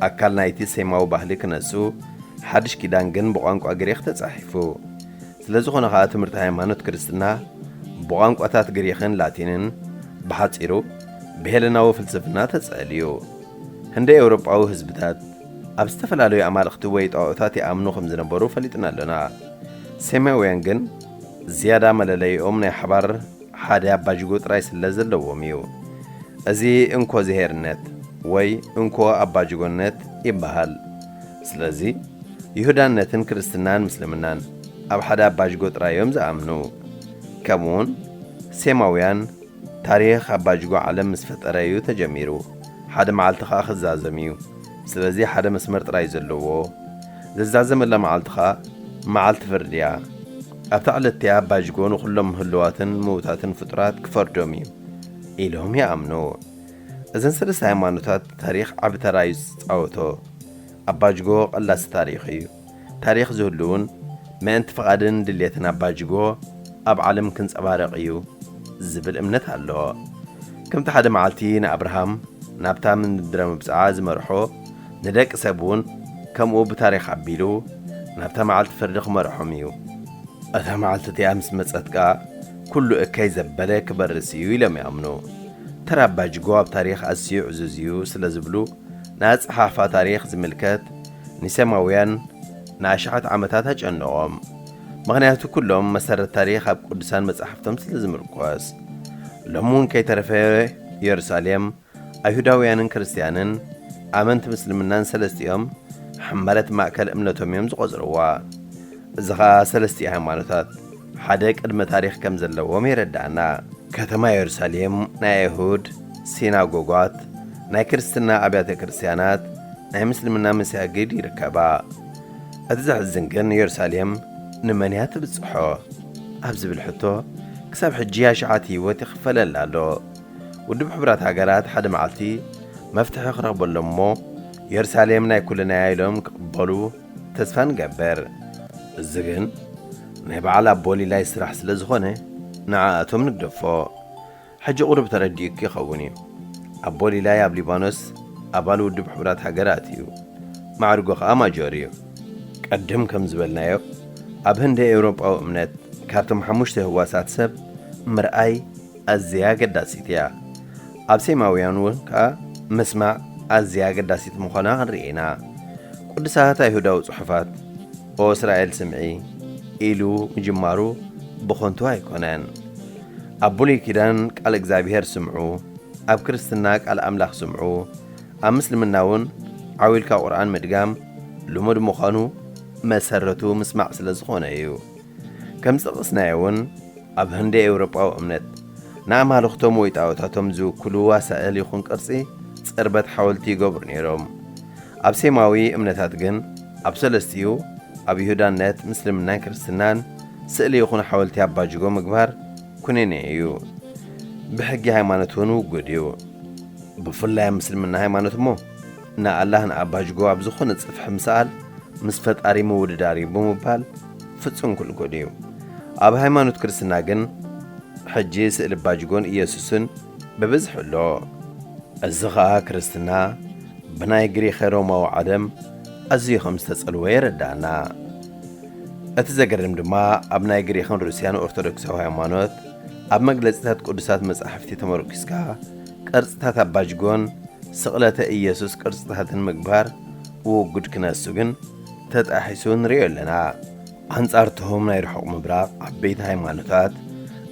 ኣካል ናይቲ ሴማዊ ባህሊ ክነሱ፣ ሓድሽ ኪዳን ግን ብቋንቋ ግሪኽ ተጻሒፉ። ስለ ዝኾነ ኸኣ ትምህርቲ ሃይማኖት ክርስትና ብቋንቋታት ግሪኽን ላቲንን፣ ብሓጺሩ ብሄለናዊ ፍልስፍና ተጸልዩ። ህንደ ኤውሮጳዊ ህዝብታት ኣብ ዝተፈላለዩ ኣማልኽቲ ወይ ጣኦታት ይኣምኑ ከም ዝነበሩ ፈሊጥና ኣሎና። ሴማውያን ግን ዝያዳ መለለይኦም ናይ ሓባር ሓደ ኣባጅጎ ጥራይ ስለ ዘለዎም እዩ። እዚ እንኮ ዝሄርነት ወይ እንኮ ኣባጅጎነት ይበሃል። ስለዚ ይሁዳነትን ክርስትናን ምስልምናን ኣብ ሓደ ኣባጅጎ ጥራይ እዮም ዝኣምኑ። ከምኡውን ሴማውያን ታሪኽ ኣባጅጎ ዓለም ምስ ፈጠረ እዩ ተጀሚሩ። ሓደ መዓልቲ ኸኣ ክዛዘም እዩ። ስለዚ ሓደ መስመር ጥራይ ዘለዎ። ዝዛዘመላ መዓልቲ ኸኣ መዓልቲ ፍርዲ እያ። ኣብታ ዕለት እቲኣ ኣባጅጎ ንኹሎም ህሉዋትን ምዉታትን ፍጡራት ክፈርዶም እዩ ኢሎም ይኣምኑ። እዘን ሰለስተ ሃይማኖታት ታሪኽ ዓቢ ተራ እዩ ዝጻወቶ። ኣባጅጎ ቀላሲ ታሪኽ እዩ። ታሪኽ ዝህሉ እውን ምእንቲ ፍቓድን ድሌትን ኣባጅጎ ኣብ ዓለም ክንጸባረቕ እዩ ዝብል እምነት ኣሎ። ከምቲ ሓደ መዓልቲ ንኣብርሃም ናብታ ምድረ መብጽዓ ዝመርሖ፣ ንደቂ ሰብ እውን ከምኡ ብታሪኽ ኣቢሉ ናብታ መዓልቲ ፍርዲ ክመርሖም እዩ። እታ መዓልቲ እቲኣ ምስ መጸት ከኣ፣ ኩሉ እከይ ዘበለ ክበርስ እዩ ኢሎም ይኣምኑ። ተራ ኣባጅጎ ኣብ ታሪኽ ኣዝዩ ዕዙዝ እዩ ስለ ዝብሉ፣ ንኣጸሓሕፋ ታሪኽ ዝምልከት ንሴማውያን ንኣሽሓት ዓመታት ኣጨነቖም። ምኽንያቱ ኩሎም መሰረት ታሪኽ ኣብ ቅዱሳን መጻሕፍቶም ስለ ዝምርኮስ። ሎሚ እውን ከይተረፈ የሩሳሌም ኣይሁዳውያንን ክርስትያንን ኣመንቲ ምስልምናን ሰለስቲኦም ሕመረት ማእከል እምነቶም እዮም ዝቖጽርዋ። እዚ ኸኣ ሰለስቲኡ ሃይማኖታት ሓደ ቅድመ ታሪኽ ከም ዘለዎም የረድኣና። ከተማ የሩሳሌም ናይ ኣይሁድ ሲናጎጓት፣ ናይ ክርስትና ኣብያተ ክርስትያናት፣ ናይ ምስልምና መሳጊድ ይርከባ። እቲ ዘሕዝን ግን የሩሳሌም ንመን እያ ትብጽሖ ኣብ ዝብል ሕቶ ክሳብ ሕጂ ኣሽዓት ህይወት ይኽፈለላ ኣሎ። ውድብ ሕቡራት ሃገራት ሓደ መዓልቲ መፍትሒ ክረኽበሎም እሞ የሩሳሌም ናይ ኩልና እያ ኢሎም ክቕበሉ ተስፋ ንገብር። እዚ ግን ናይ በዓል ኣቦ ሊላይ ስራሕ ስለ ዝኾነ ንዓኣቶም ንግደፎ። ሕጂ ቁሩብ ተረዲኡኪ ይኸውን እዩ። ኣቦ ሊላይ ኣብ ሊባኖስ ኣባል ውድብ ሕቡራት ሃገራት እዩ። ማዕርጎ ኸኣ ማጆር እዩ። ቀድም ከም ዝበልናዮ ኣብ ህንዲ ኤውሮጳዊ እምነት ካብቶም ሓሙሽተ ህዋሳት ሰብ ምርኣይ ኣዝያ ኣገዳሲት እያ። ኣብ ሴማውያን እውን ከኣ ምስማዕ፣ ኣዝያ ኣገዳሲት ምዃና ክንርኢ ኢና። ቅዱሳት ኣይሁዳዊ ጽሑፋት፣ "ኦ እስራኤል ስምዒ" ኢሉ ምጅማሩ ብኸንቱ ኣይኮነን። ኣብ ብሉይ ኪዳን ቃል እግዚኣብሔር ስምዑ፣ ኣብ ክርስትና ቃል ኣምላኽ ስምዑ፣ ኣብ ምስልምና እውን ዓው ኢልካ ቁርኣን ምድጋም ልሙድ ምዃኑ መሰረቱ ምስማዕ ስለ ዝኾነ እዩ። ከም ዝጠቐስናዮ እውን ኣብ ህንዲ ኤውሮጳዊ እምነት ንኣማልኽቶም ወይ ጣኦታቶም ዝውክሉ ኣሳእል ይኹን ቅርጺ ጽርበት ሓወልቲ ይገብሩ ነይሮም። ኣብ ሴማዊ እምነታት ግን ኣብ ሰለስቲኡ ኣብ ይሁዳነት፣ ምስልምናን ክርስትናን ስእሊ ይኹን ሓወልቲ ኣባጅጎ ምግባር ኩነኔ እዩ። ብሕጊ ሃይማኖት እውን ውጉድ እዩ። ብፍላይ ኣብ ምስልምና ሃይማኖት እሞ ንኣላህ ንኣባጅጎ ኣብ ዝኾነ ጽፍሒ ምስኣል ምስ ፈጣሪ ምውድዳር እዩ ብምባል ፍጹም ክልኩል እዩ። ኣብ ሃይማኖት ክርስትና ግን ሕጂ ስእሊ ኣባጅጎን ኢየሱስን ብብዝሒ ኣሎ። እዚ ኸኣ ክርስትና ብናይ ግሪኸ ሮማዊ ዓለም ኣዝዩ ከም ዝተጸልወ የረድኣና። እቲ ዘገርም ድማ ኣብ ናይ ግሪኽን ሩስያን ኦርቶዶክሳዊ ሃይማኖት ኣብ መግለጺታት ቅዱሳት መጻሕፍቲ ተመርኲስካ ቅርጽታት ኣባጅጎን ስቕለተ ኢየሱስ ቅርጽታትን ምግባር ውጉድ ክነሱ ግን ተጣሒሱ ንርእዮ ኣለና። ኣንጻርቶም ናይ ርሑቕ ምብራቕ ዓበይቲ ሃይማኖታት፣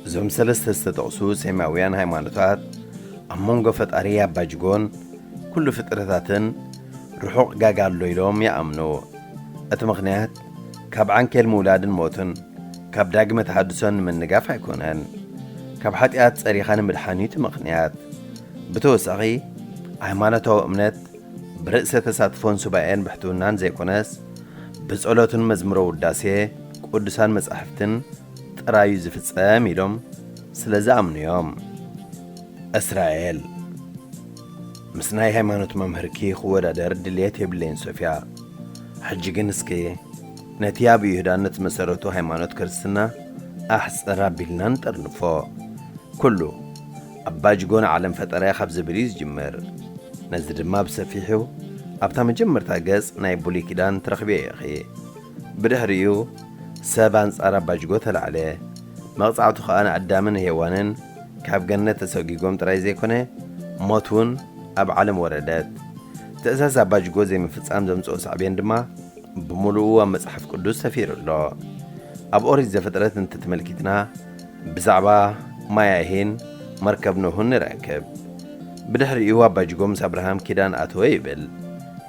እዞም ሰለስተ ዝተጠቕሱ ሴማውያን ሃይማኖታት ኣብ መንጎ ፈጣሪ ኣባጅጎን ኩሉ ፍጥረታትን ርሑቕ ጋጋ ኣሎ ኢሎም ይኣምኑ። እቲ ምኽንያት ካብ ዓንኬል ምውላድን ሞትን ካብ ዳግመ ተሃድሶን ንምንጋፍ ኣይኮነን። ካብ ሓጢኣት ጸሪኻ ንምድሓን እዩ እቲ ምኽንያት። ብተወሳኺ፣ ሃይማኖታዊ እምነት ብርእሰ ተሳትፎን ሱባኤን ብሕትውናን ዘይኮነስ፣ ብጸሎትን መዝሙረ ውዳሴ ቅዱሳን መጻሕፍትን ጥራይ እዩ ዝፍጸም ኢሎም ስለ ዝኣምኑ እዮም። እስራኤል፣ ምስ ናይ ሃይማኖት መምህርኪ ክወዳደር ድልየት የብለይን ሶፍያ። ሕጂ ግን እስኪ ነቲ ኣብ ይሁዳነት መሰረቱ ሃይማኖት ክርስትና ኣሕጽር ኣቢልና ንጠርንፎ። ኩሉ ኣባጅጎ ንዓለም ፈጠረ ካብ ዝብል እዩ ዝጅምር። ነዚ ድማ ብሰፊሑ ኣብታ መጀመርታ ገጽ ናይ ብሉይ ኪዳን ትረኽብዮ ኢኺ። ብድሕሪኡ ሰብ ኣንጻር ኣባጅጎ ተላዕለ። መቕጻዕቱ ኸኣ ንኣዳምን ሄዋንን ካብ ገነት ተሰጒጎም ጥራይ ዘይኮነ፣ ሞት እውን ኣብ ዓለም ወረደት። ትእዛዝ ኣባጅጎ ዘይምፍጻም ዘምጽኦ ሳዕቤን ድማ ብምሉኡ ኣብ መጽሓፍ ቅዱስ ሰፊሩ ኣሎ። ኣብ ኦሪት ዘፍጥረት እንተተመልኪትና፣ ብዛዕባ ማያሂን መርከብ ኖህን ንረክብ። ብድሕሪኡ ኣባጅጎ ምስ ኣብርሃም ኪዳን ኣተወ ይብል።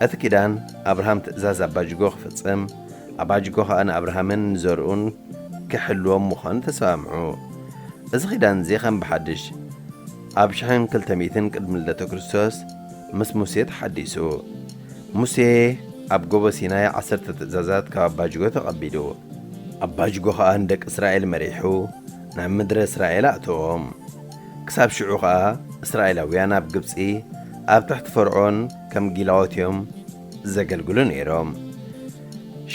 እቲ ኪዳን ኣብርሃም ትእዛዝ ኣባጅጎ ክፍጽም፣ ኣባጅጎ ኸኣ ንኣብርሃምን ንዘርኡን ክሕልዎም ምዃኑ ተሰማምዑ። እዚ ኪዳን እዚ ከም ብሓድሽ ኣብ ሽሕን ክልተ ሚእትን ቅድሚ ልደተ ክርስቶስ ምስ ሙሴ ተሓዲሱ። ሙሴ ኣብ ጎቦ ሲናይ ዓሰርተ ትእዛዛት ካብ ኣባጅጎ ተቐቢሉ። ኣባጅጎ ኸኣ ንደቂ እስራኤል መሪሑ ናብ ምድረ እስራኤል ኣእተዎም። ክሳብ ሽዑ ኸኣ እስራኤላውያን ኣብ ግብጺ ኣብ ትሕቲ ፈርዖን ከም ጊላዎት እዮም ዘገልግሉ ነይሮም።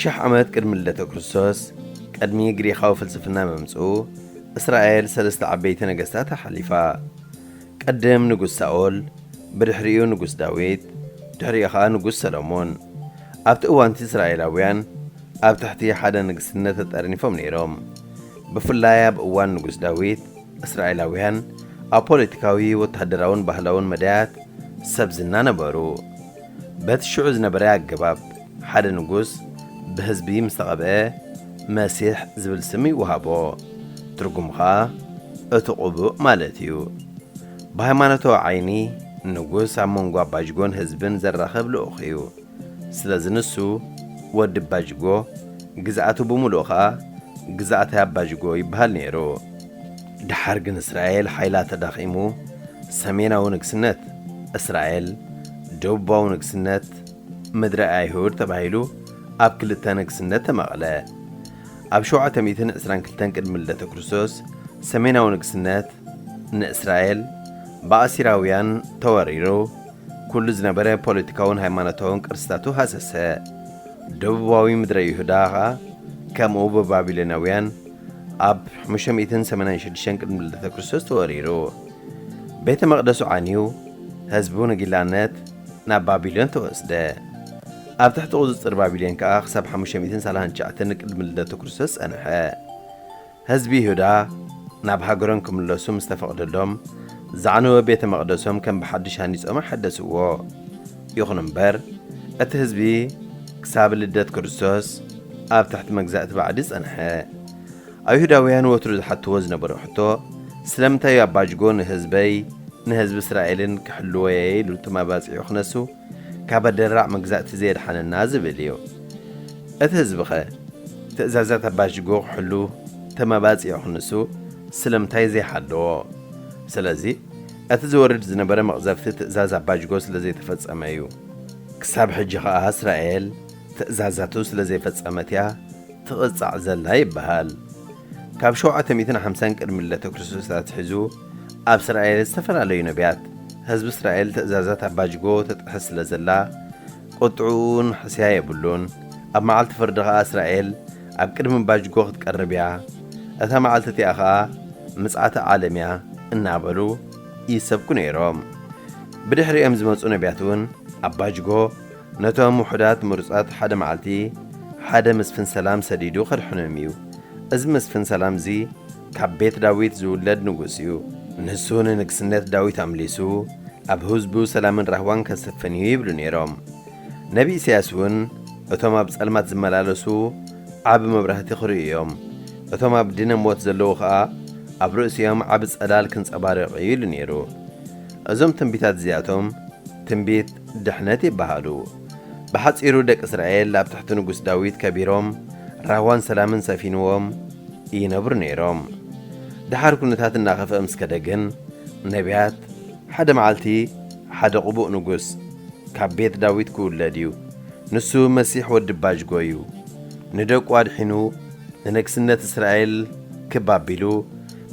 ሽሕ ዓመት ቅድሚ ልደተ ክርስቶስ፣ ቅድሚ ግሪኻዊ ፍልስፍና ምምጽኡ፣ እስራኤል ሰለስተ ዓበይቲ ነገስታት ኣሓሊፋ። ቅድም ንጉስ ሳኦል፣ ብድሕሪኡ ንጉስ ዳዊት፣ ድሕሪኡ ኸኣ ንጉስ ሰሎሞን። ኣብቲ እዋንቲ እስራኤላውያን ኣብ ትሕቲ ሓደ ንግስነት ተጠርኒፎም ነይሮም። ብፍላይ ኣብ እዋን ንጉስ ዳዊት እስራኤላውያን ኣብ ፖለቲካዊ፣ ወተሃደራውን ባህላውን መዳያት ሰብ ዝና ነበሩ። በቲ ሽዑ ዝነበረ ኣገባብ ሓደ ንጉስ ብህዝቢ ምስ ተቐብአ መሲሕ ዝብል ስም ይወሃቦ። ትርጉሙ ኸኣ እቲ ቅቡእ ማለት እዩ። ብሃይማኖታዊ ዓይኒ ንጉስ ኣብ መንጎ ኣባጅጎን ህዝብን ዘራኽብ ልኡኽ እዩ። ስለዚ ንሱ ወዲ ኣባጅጎ፣ ግዝኣቱ ብምሉኡ ኸኣ ግዝኣተ ኣባጅጎ ይበሃል ነይሩ። ደሓር ግን እስራኤል ሓይላ ተዳኺሙ፣ ሰሜናዊ ንግስነት እስራኤል፣ ደቡባዊ ንግስነት ምድረ ኣይሁድ ተባሂሉ ኣብ ክልተ ንግስነት ተመቕለ። ኣብ ሸውዓተ ሚእትን ዕስራን ክልተን ቅድሚ ልደተ ክርስቶስ ሰሜናዊ ንግስነት ንእስራኤል ብኣሲራውያን ተወሪሩ፣ ኩሉ ዝነበረ ፖለቲካውን ሃይማኖታውን ቅርስታቱ ሃሰሰ። ደቡባዊ ምድረ ይሁዳ ኸኣ ከምኡ ብባቢሎናውያን ኣብ ሓሙሽተ ሚእትን ሰማንያን ሽዱሽተን ቅድሚ ልደተ ክርስቶስ ተወሪሩ። ቤተ መቕደሱ ዓንዩ፣ ህዝቡ ንጊላነት ናብ ባቢሎን ተወስደ። ኣብ ትሕቲ ቁጽጽር ባቢሎን ከኣ ክሳብ ሓሙሽተ ሚእትን ሰላሳን ትሽዓተን ቅድሚ ልደተ ክርስቶስ ጸንሐ። ህዝቢ ይሁዳ ናብ ሃገሮም ክምለሱ ምስ ተፈቕደሎም፣ ዝዓነወ ቤተ መቕደሶም ከም ብሓድሽ ሃኒጾም ኣሐደስዎ። ይኹን እምበር፣ እቲ ህዝቢ ክሳብ ልደት ክርስቶስ ኣብ ትሕቲ መግዛእቲ ባዕዲ ጸንሐ። ኣይሁዳውያን ወትሩ ዝሓትዎ ዝነበሩ ሕቶ፣ ስለምንታይ ኣባጅጎ ንህዝበይ፣ ንህዝቢ እስራኤልን ክሕልወየ ኢሉ ተማባጺዑ ክነሱ፣ ካብ ኣደራዕ መግዛእቲ ዘየድሓነና ዝብል እዩ። እቲ ህዝቢኸ ትእዛዛት ኣባጅጎ ክሕሉ ተማባጺዑ ክነሱ ስለምንታይ ዘይሓለዎ? ስለዚ እቲ ዝወርድ ዝነበረ መቕዘፍቲ ትእዛዝ ኣባጅጎ ስለ ዘይተፈጸመ እዩ። ክሳብ ሕጂ ኸኣ እስራኤል ትእዛዛቱ ስለ ዘይፈጸመት እያ ትቕጻዕ ዘላ ይበሃል። ካብ ሸውዓተ ሚእትን ሓምሳን ቅድሚ ልደተ ክርስቶስ ኣትሒዙ ኣብ እስራኤል ዝተፈላለዩ ነቢያት ህዝቢ እስራኤል ትእዛዛት ኣባጅጎ ተጥሕስ ስለ ዘላ ቁጥዕኡን ሕስያ የብሉን። ኣብ መዓልቲ ፍርዲ ኸኣ እስራኤል ኣብ ቅድሚ ኣባጅጎ ክትቀርብ እያ። እታ መዓልቲ እቲኣ ኸኣ ምጽኣተ ዓለም እያ እናበሉ ይሰብኩ ነይሮም። ብድሕሪኦም ዝመጹ ነቢያት እውን ኣባጅጎ ነቶም ውሑዳት ምሩጻት ሓደ መዓልቲ ሓደ መስፍን ሰላም ሰዲዱ ከድሕኖም እዩ። እዚ መስፍን ሰላም እዚ ካብ ቤት ዳዊት ዝውለድ ንጉስ እዩ። ንሱ ንንግስነት ዳዊት ኣምሊሱ ኣብ ህዝቡ ሰላምን ራህዋን ከሰፍን እዩ ይብሉ ነይሮም። ነቢ ኢሳያስ እውን እቶም ኣብ ጸልማት ዝመላለሱ ዓቢ መብራህቲ ክርእዩ እዮም። እቶም ኣብ ድነ ሞት ዘለዉ ኸኣ ኣብ ርእሲኦም ዓቢ ጸላል ክንጸባረቕ እዩ ኢሉ ነይሩ። እዞም ትንቢታት እዚኣቶም ትንቢት ድሕነት ይበሃሉ። ብሓጺሩ ደቂ እስራኤል ኣብ ትሕቲ ንጉስ ዳዊት ከቢሮም ራህዋን ሰላምን ሰፊንዎም ይነብሩ ነይሮም። ደሓር ኩነታት እናኸፍአ ምስ ከደ ግን ነቢያት ሓደ መዓልቲ ሓደ ቅቡእ ንጉስ ካብ ቤት ዳዊት ክውለድ እዩ። ንሱ መሲሕ ወዲ ባጅጎ እዩ። ንደቁ ኣድሒኑ ንንግስነት እስራኤል ክብ ኣቢሉ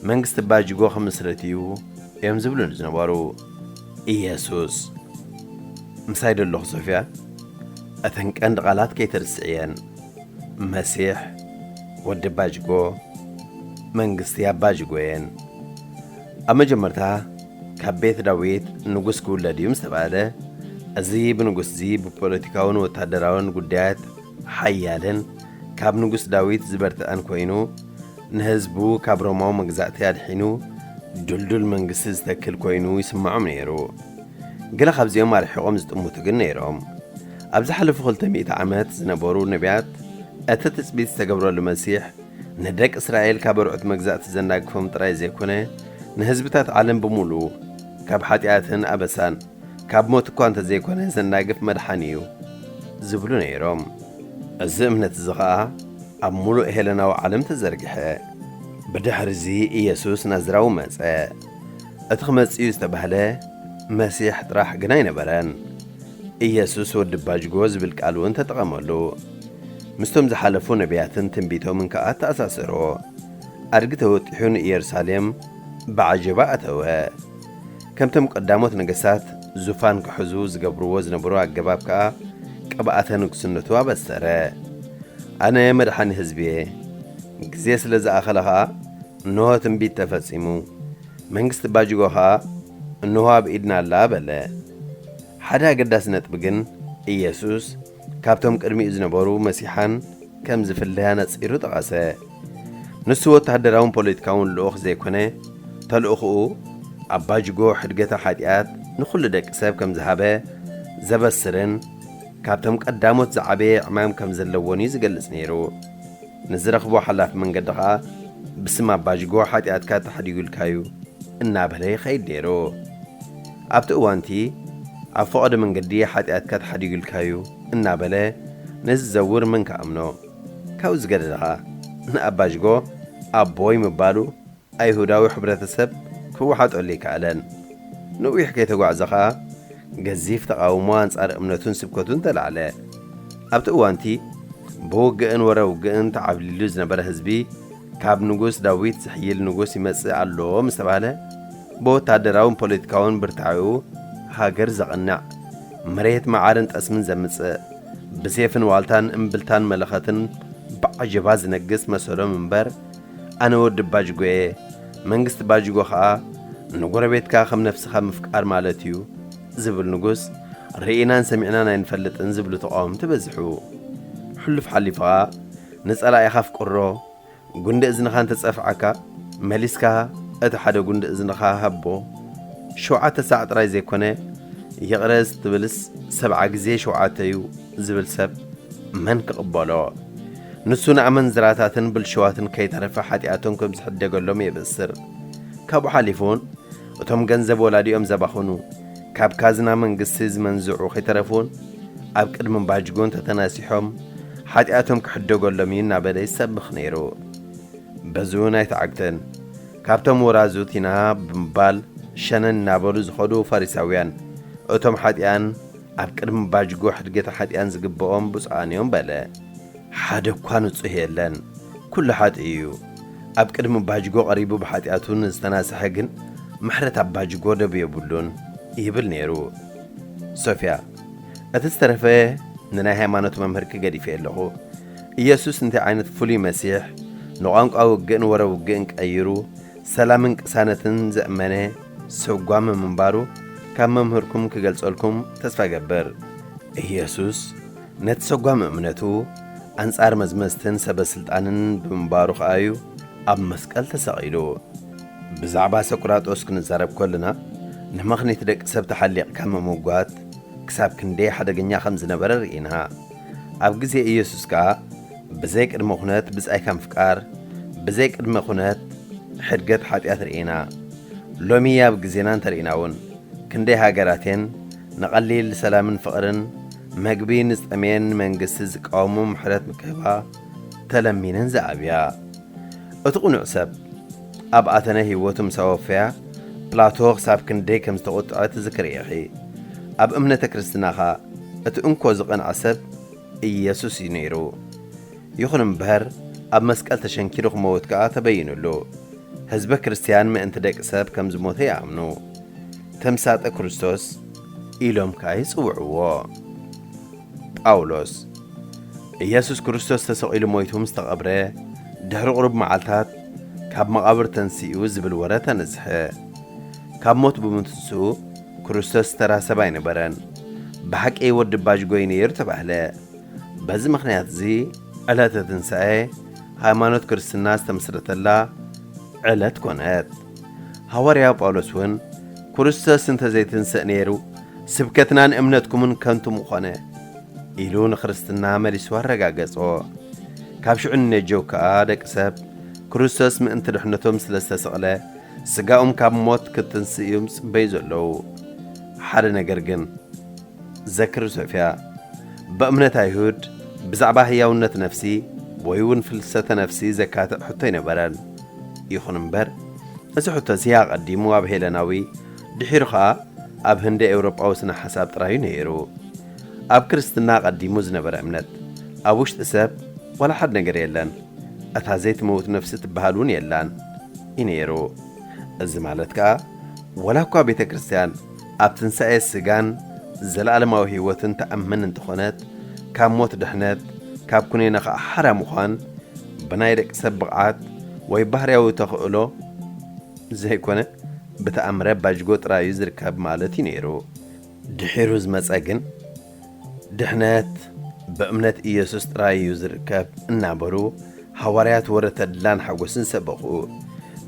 መንግስቲ ባጅጎ ክምስርት እዩ እዮም ዝብሉ ዝነበሩ። ኢየሱስ ምሳይ ደለኹ ሶፍያ፣ እተን ቀንዲ ቃላት ከይትርስዕየን። መሲሕ ወዲ ባጅጎ መንግስቲ ኣባጅጎ እየን። ኣብ መጀመርታ ካብ ቤት ዳዊት ንጉስ ክውለድ እዩ ምስ ተባህለ፣ እዚ ብንጉስ እዚ ብፖለቲካውን ወታደራውን ጉዳያት ሓያልን ካብ ንጉስ ዳዊት ዝበርትዐን ኮይኑ፣ ንህዝቡ ካብ ሮማዊ መግዛእቲ ኣድሒኑ ድልዱል መንግስቲ ዝተክል ኮይኑ ይስምዖም ነይሩ። ገለ ካብዚኦም ኣርሒቖም ዝጥምቱ ግን ነይሮም። ኣብ ዝሓለፉ ክልተ ሚእቲ ዓመት ዝነበሩ ነቢያት እቲ ትጽቢት ዝተገብረሉ መሲሕ ንደቂ እስራኤል ካብ ኣርዑት መግዛእቲ ዘናግፎም ጥራይ ዘይኮነ፣ ንህዝብታት ዓለም ብምሉኡ ካብ ሓጢኣትን ኣበሳን ካብ ሞት እኳ እንተዘይኮነ ዘናግፍ መድሓኒ እዩ ዝብሉ ነይሮም። እዚ እምነት እዚ ኸኣ ኣብ ሙሉእ ሄለናዊ ዓለም ተዘርግሐ። ብድሕርዚ ኢየሱስ ናዝራዊ መጸ። እቲ ክመጽእ እዩ ዝተባህለ መሲሕ ጥራሕ ግን ኣይነበረን። ኢየሱስ ወዲ ባጅጎ ዝብል ቃል እውን ተጠቐመሉ። ምስቶም ዝሓለፉ ነቢያትን ትንቢቶምን ከኣ ተኣሳሰሮ። ኣድጊ ተወጢሑ ንኢየሩሳሌም ብዓጀባ ኣተወ። ከምቶም ቀዳሞት ነገስታት ዙፋን ክሕዙ ዝገብርዎ ዝነበሩ ኣገባብ ከኣ ቅብኣተ ንግስነቱ ኣበሰረ። ኣነ መድሓኒ ህዝቢ እየ። ግዜ ስለ ዝኣኸለ ኸኣ እንሆ ትንቢት ተፈጺሙ። መንግስቲ ባጅጎ ኸኣ እንሆ ኣብ ኢድና ኣላ በለ። ሓደ ኣገዳሲ ነጥቢ ግን ኢየሱስ ካብቶም ቅድሚኡ ዝነበሩ መሲሓን ከም ዝፍለያ ነጺሩ ጠቐሰ። ንሱ ወተሃደራውን ፖለቲካውን ልኡኽ ዘይኮነ፣ ተልእኾኡ ኣብ ባጅጎ ሕድገተ ሓጢኣት ንኹሉ ደቂ ሰብ ከም ዝሃበ ዘበስርን ካብቶም ቀዳሞት ዝዓበየ ዕማም ከም ዘለዎን እዩ ዝገልጽ ነይሩ። ንዝረኽቦ ሓላፊ መንገዲ ኸኣ ብስም ኣባጅጎ ሓጢኣትካ ተሓዲጉልካዩ እናበለ ይኸይድ ነይሩ። ኣብቲ እዋንቲ ኣብ ፈቐዶ መንገዲ ሓጢኣትካ ተሓዲጉልካዩ እናበለ ንዝዘውር መን ክኣምኖ? ካብኡ ዝገደደ ኸኣ ንኣባጅጎ ኣቦይ ምባሉ ኣይሁዳዊ ሕብረተሰብ ክወሓጠሉ ኣይከኣለን። ንዊሕ ከይተጓዕዘ ኸኣ ገዚፍ ተቓውሞ ኣንጻር እምነቱን ስብከቱን ተላዕለ። ኣብቲ እዋንቲ ብውግእን ወረ ውግእን ተዓብሊሉ ዝነበረ ህዝቢ ካብ ንጉስ ዳዊት ዝሕይል ንጉስ ይመጽእ ኣሎ ምስ ተባህለ ብወታደራውን ፖለቲካውን ብርታዕኡ ሃገር ዘቕንዕ መሬት መዓርን ጠስምን ዘምጽእ ብሴፍን ዋልታን እምብልታን መለኸትን ብዓጀባ ዝነግስ መሰሎም እምበር ኣነ ወዲ ባጅጎ እየ፣ መንግስቲ ባጅጎ ኸኣ ንጎረቤትካ ከም ነፍስኻ ምፍቃር ማለት እዩ ዝብል ንጉስ ርኢናን ሰሚዕናን ኣይንፈልጥን ዝብሉ ተቓወምቲ በዝሑ። ሕሉፍ ሓሊፉ ኸኣ ንጸላኢኻ ኣፍቅሮ፣ ጉንዲ እዝንኻ እንተጸፍዓካ መሊስካ እቲ ሓደ ጉንዲ እዝንኻ ሃቦ። ሸውዓተ ሳዕ ጥራይ ዘይኮነ ይቕረ ትብልስ ሰብዓ ግዜ ሸውዓተ እዩ ዝብል ሰብ መን ክቕበሎ? ንሱ ንኣመንዝራታትን ብልሽዋትን ከይተረፈ ሓጢኣቶም ከም ዝሕደገሎም የበስር። ካብኡ ሓሊፉ እውን እቶም ገንዘብ ወላዲኦም ዘባኽኑ፣ ካብ ካዝና መንግስቲ ዝመንዝዑ ከይተረፉ እውን ኣብ ቅድሚ ባጅጎ እንተተናሲሖም ሓጢኣቶም ክሕደገሎም እዩ እናበለ ይሰብኽ ነይሩ። በዚ እውን ኣይተዓግተን። ካብቶም ወራዙት ኢና ብምባል ሸነን እናበሉ ዝኸዱ ፈሪሳውያን፣ እቶም ሓጢኣን ኣብ ቅድሚ ባጅጎ ሕድገተ ሓጢኣን ዝግብኦም ብፁዓን እዮም በለ። ሓደ እኳ ንጹህ የለን፣ ኩሉ ሓጥእ እዩ። ኣብ ቅድሚ ባጅጎ ቀሪቡ ብሓጢኣቱ ንዝተናስሐ ግን ምሕረት ኣብ ባጅጎ ደብ የብሉን ይብል ነይሩ። ሶፍያ፣ እቲ ዝተረፈ ንናይ ሃይማኖት መምህርኪ ገዲፈ ኣለኹ። ኢየሱስ እንታይ ዓይነት ፍሉይ መሲሕ፣ ንቋንቋ ውግእን ወረ ውግእን ቀይሩ ሰላምን ቅሳነትን ዘእመነ ሰጓሚ ምንባሩ ካብ መምህርኩም ክገልጸልኩም ተስፋ እገብር። ኢየሱስ ነቲ ሰጓሚ እምነቱ ኣንጻር መዝመዝትን ሰበ ስልጣንን ብምንባሩ ከኣ እዩ ኣብ መስቀል ተሰቒሉ። ብዛዕባ ሰቁራጦስ ክንዛረብ ከለና፣ ንመኽኒት ደቂ ሰብ ተሓሊቕካ ምምጓት ክሳብ ክንደይ ሓደገኛ ከም ዝነበረ ርኢና። ኣብ ግዜ ኢየሱስ ከኣ ብዘይ ቅድመ ኩነት ብጻይካ ምፍቃር፣ ብዘይ ቅድመ ኩነት ሕድገት ሓጢኣት ርኢና። ሎሚ ኣብ ግዜና እንተርኢና እውን ክንደይ ሃገራት እየን ንቐሊል ሰላምን ፍቕርን መግቢ ንዝጠምየን መንግስቲ ዝቃወሙ ምሕረት ምክህባ ተለሚነን ዝኣብያ። እቲ ቅኑዕ ሰብ ኣብ ኣተነ ህይወቱ ምስ ኣወፈያ ፕላቶ ክሳብ ክንደይ ከም ዝተቖጥዐ ትዝክር ኢኺ። ኣብ እምነተ ክርስትናኻ እቲ እንኮ ዝቐንዐ ሰብ ኢየሱስ እዩ ነይሩ። ይኹን እምበር ኣብ መስቀል ተሸንኪሩ ክመውት ከኣ ተበይኑሉ። ህዝበ ክርስትያን ምእንቲ ደቂ ሰብ ከም ዝሞተ ይኣምኑ። ተምሳጠ ክርስቶስ ኢሎም ከኣ ይጽውዕዎ። ጳውሎስ፣ ኢየሱስ ክርስቶስ ተሰቒሉ ሞይቱ ምስ ተቐብረ ድሕሪ ቁሩብ መዓልታት ካብ መቓብር ተንሲኡ ዝብል ወረ ተነዝሐ። ካብ ሞት ብምትንስኡ ክርስቶስ ተራ ሰብ ኣይነበረን። ብሓቂ ወዲ ባጅጎይ ነይሩ ተባህለ። በዚ ምኽንያት እዚ ዕለተ ትንሳኤ ሃይማኖት ክርስትና ዝተመስረተላ ዕለት ኮነት። ሃዋርያው ጳውሎስ እውን ክርስቶስ እንተ ዘይትንስእ ነይሩ ስብከትናን እምነትኩምን ከንቱ ምኾነ ኢሉ ንክርስትና መሊሱ ኣረጋገጾ። ካብ ሽዑ ንነጀው ከኣ ደቂ ሰብ ክርስቶስ ምእንቲ ድሕነቶም ስለ ዝተሰቕለ ስጋኦም ካብ ሞት ክትንስእ እዮም ዝጽበዩ ዘለዉ። ሓደ ነገር ግን ዘክሪ ሶፍያ፣ ብእምነት ኣይሁድ ብዛዕባ ህያውነት ነፍሲ ወይ እውን ፍልሰተ ነፍሲ ዘካትዕ ሕቶ ኣይነበረን። ይኹን እምበር፣ እዚ ሕቶ እዚ ኣቐዲሙ ኣብ ሄለናዊ፣ ድሒሩ ኸኣ ኣብ ህንደ ኤውሮጳዊ ስነ ሓሳብ ጥራዩ ነይሩ። ኣብ ክርስትና ኣቐዲሙ ዝነበረ እምነት፣ ኣብ ውሽጢ ሰብ ዋላ ሓደ ነገር የለን፣ እታ ዘይትመውት ነፍሲ ትበሃል እውን የላን እዩ ነይሩ። እዚ ማለት ከኣ፣ ወላ እኳ ቤተ ክርስትያን ኣብ ትንሳኤ ስጋን ዘለዓለማዊ ህይወትን ትኣምን እንተኾነት፣ ካብ ሞት ድሕነት፣ ካብ ኩነኔ ከኣ ሓራ ምዃን፣ ብናይ ደቂ ሰብ ብቕዓት ወይ ባህርያዊ ተኽእሎ ዘይኮነ፣ ብተኣምረ ባጅጎ ጥራይ እዩ ዝርከብ ማለት እዩ ነይሩ። ድሒሩ ዝመጸ ግን፣ ድሕነት ብእምነት ኢየሱስ ጥራይ እዩ ዝርከብ እናበሉ፣ ሃዋርያት ወረ ተድላን ሓጎስን ሰበኹ።